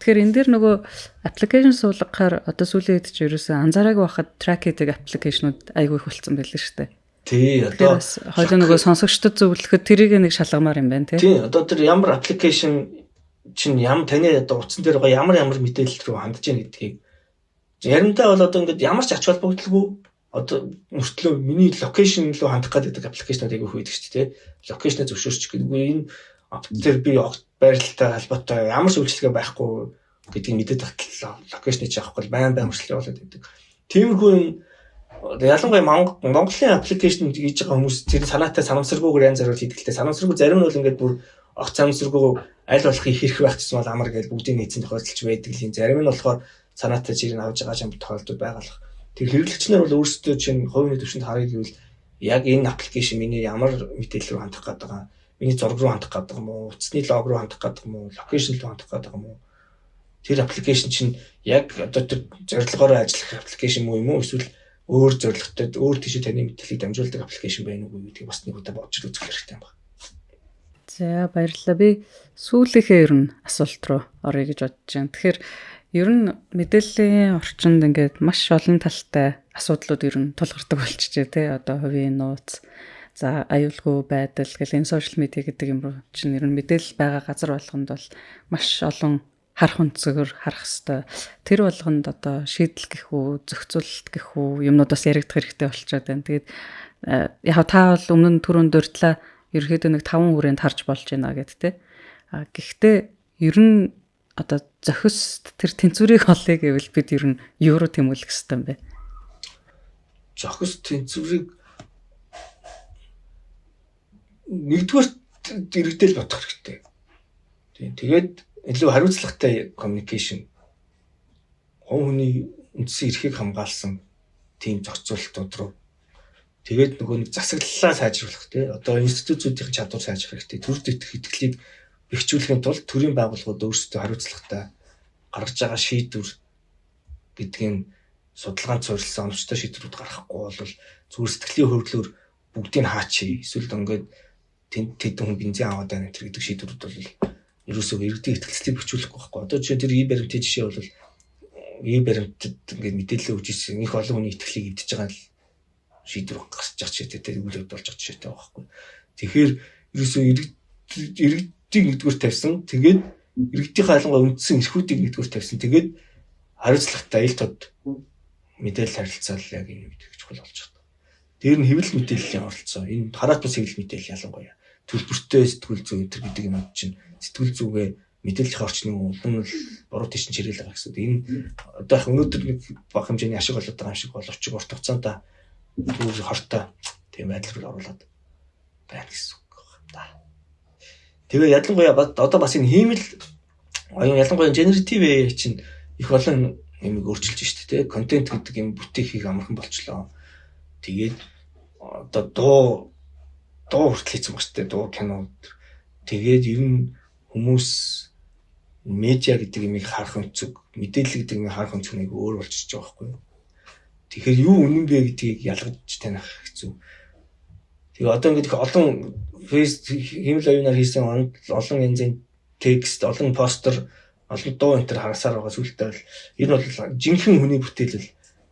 Тэгэхээр энэ дээр нөгөө application суулгахаар одоо сүүлийн үед чи ерөөсөө анзаараагүй байхад track хийдэг application ууд айгүй их болсон байлээ шүү дээ. Тий, одоо хоёул нөгөө сонсогчдод зөвлөхөд тэрийг нэг шалгамаар юм байна тий. Тий, одоо тэр ямар application чинь ям таны одоо утсан дээр байгаа ямар ямар мэдээлэл рүү хандж яах гэдгийг заримдаа бол одоо ингээд ямар ч ач холбогдолгүй одоо мөртлөө миний location руу хандах гэдэг application ууд айгүй их байдаг шүү дээ. Location оо зөвшөөрч гэдэг. Энэ тэр би байрлалтай холбоотой ямар ч үйлчилгээ байхгүй гэдгийг мэдээд татлаа. Location ыг авахгүй байн байн хүртэл явуулаад байдаг. Тиймэрхүү юм ялангуяа Монголын application хийж байгаа хүмүүс тэр санаатай санамсаргүйгээр янз бүрээр хийдэг л дээ. Санамсаргүй зарим нь бол ингээд бүр огт санамсаргүй аль болох их хэрэг байх гэсэн бол амар гэж бүгдийг нийцсэн тохиолдолч байдаг юм. Зарим нь болохоор санаатай чирийг авч байгаа юм тохиолдол байгаа л. Тэр хэрэглэгчнэр бол өөрсдөө чинь хувийн төвшөнд харъя гэвэл яг энэ application миний ямар мэдээлэл рүү хандах гэдэг байгаа, миний зураг руу хандах гэдэг юм уу, утасны log руу хандах гэдэг юм уу, location руу хандах гэдэг юм уу? Тэр application чинь яг одоо тэр зорилгоороо ажиллах application муу юм уу, эсвэл өөр зорилготой өөр тийшээ таны мэдээллийг дамжуулдаг application байна уу гэдгийг бас нэг удаа бодож үзэх хэрэгтэй юм байна. За, баярлалаа. Би сүүлийнхээ ер нь асуулт руу оръё гэж бодож байна. Тэгэхээр ер нь мэдээллийн орчинд ингээд маш олон талтай асуудлууд ер нь тулгардаг болчихжээ тий. Одоо хувийн нууц, за аюулгүй байдал гэл энэ social media гэдэг юм руу чинь ер нь мэдээлэл байгаа газар болгонд бол маш олон харах өнцгөр харах хэвээр. Тэр болгонд одоо шийдэл гэх үү, зохицуулалт гэх үү юмнууд бас яригдах хэрэгтэй болчиход байна. Тэгээд яг та бол өмнө нь түрүүнд дурдлаа, ерөөхдөө нэг таван хүрээнд харж болж байна гэд тэ. А гэхдээ ер нь одоо зохис тэр тэнцвэрийг олъё гэвэл бид ер нь юу руу тэмүүлэх ёстой юм бэ? Зохис тэнцвэрийг Нэгдүгээр иргэдэл бодох хэрэгтэй. Тийм. Тэгээд илүү хариуцлагатай communication, хувь хүний үндсэн эрхийг хамгаалсан тийм зохицуултууд руу, тэгээд нөгөө нэг засаглалаа сайжруулах, тий, одоо институцүүдийн чадвар сайжрах хэрэгтэй. Төрд итгэх итгэлийг бэхжүүлэхийн тулд төрийн байгууллагууд өөрсдөө хариуцлагатай гаргаж байгаа шийдвэр гэдгийг судалгаанд суурилсан оновчтой шийдвэрүүд гаргахгүй бол зүгээр сэтгэлийн хөвлөөр бүгдийг хаачи, эсвэл ингээд тэнд тэдэн хүн бензин аваад байна тэр гэдэг шийдвэрүүд бол ерөөсөө иргэдийн итгэлцлийг бэхжүүлэхгүй байхгүй. Одоо жишээ тэр e-баримтын жишээ бол e-баримтад ингээд мэдээлэл өгч ирсэн их олон хүний итгэлийг эвдэж байгаа л шийдвэр гарч байгаа жишээтэй, тэр үйл явдал болж байгаа жишээтэй байгаа байхгүй. Тэгэхээр ерөөсөө иргэдийг нэгдүгээр тавьсан. Тэгээд иргэдийнхээ ялангуяа үндсэн эрхүүдийг нэгдүгээр тавьсан. Тэгээд хариуцлагатай ил тод мэдээлэл харилцаал яг энэ үед их чухал болж байна. Дээр нь хэвлэл мэдээллийн оролцоо. Энэ хараат бус хэвлэл мэдээлэл, ялангуяа төлбөртэй сэтгүүл зүй энэ гэдэг юм чинь сэтгүүл зүгээ мэдээллийн орчныг улам л буруу тийш нь чирэл байгаа гэсэн. Энэ одоо их өнөөдөр нэг бага хэмжээний ашиг болоод байгаа юм шиг боловч урт хугацаанд түр хортой тийм байдал руу оруулаад байна гэсэн үг байна да. Тэгээ ялангуяа одоо бас энэ хиймэл оюун, ялангуяа generative AI чинь их олон юмыг өөрчилж штэ, тий. Контент гэдэг юм бүтээхийг амархан болчлоо. Тэгээд одоо дуу дуу хүртэл хийсэн баг штэ, дуу, кино. Тэгээд ер нь хүмүүс медиа гэдэг юмыг харах өнцөг, мэдээлэл гэдэг юмыг харах өнцөг нэг өөр болчихж байгаа байхгүй юу? Тэгэхээр юу үнэн бэ гэдгийг ялгаж таних хэцүү. Тэгээ одоо ингээд их олон фейс хиймэл оюунаар хийсэн олон янзын текст, олон постэр, олон дуу энэ төр харасаар байгаа. Сүултээ бол энэ бол жинхэнэ хүний бүтээлэл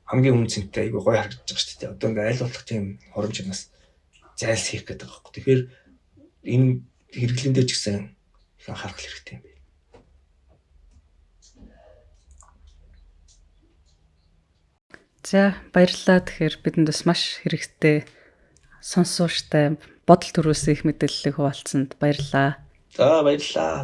хамгийн үн цэнтэй, айгүй гоё харагдаж байгаа шүү дээ. Одоо ингээд аль болох тийм хурамчнаас зайлсхийх гэдэг байгаа байхгүй. Тэгэхээр энэ хэрэглэндээ ч гэсэн их анхаарах хэрэгтэй юм байна. За, баярлалаа. Тэгэхээр бидэнд бас маш хэрэгтэй, сонсууштай, бодол төрүүлсэн их мэдээллийг хуваалцсанд баярлалаа. За, баярлалаа.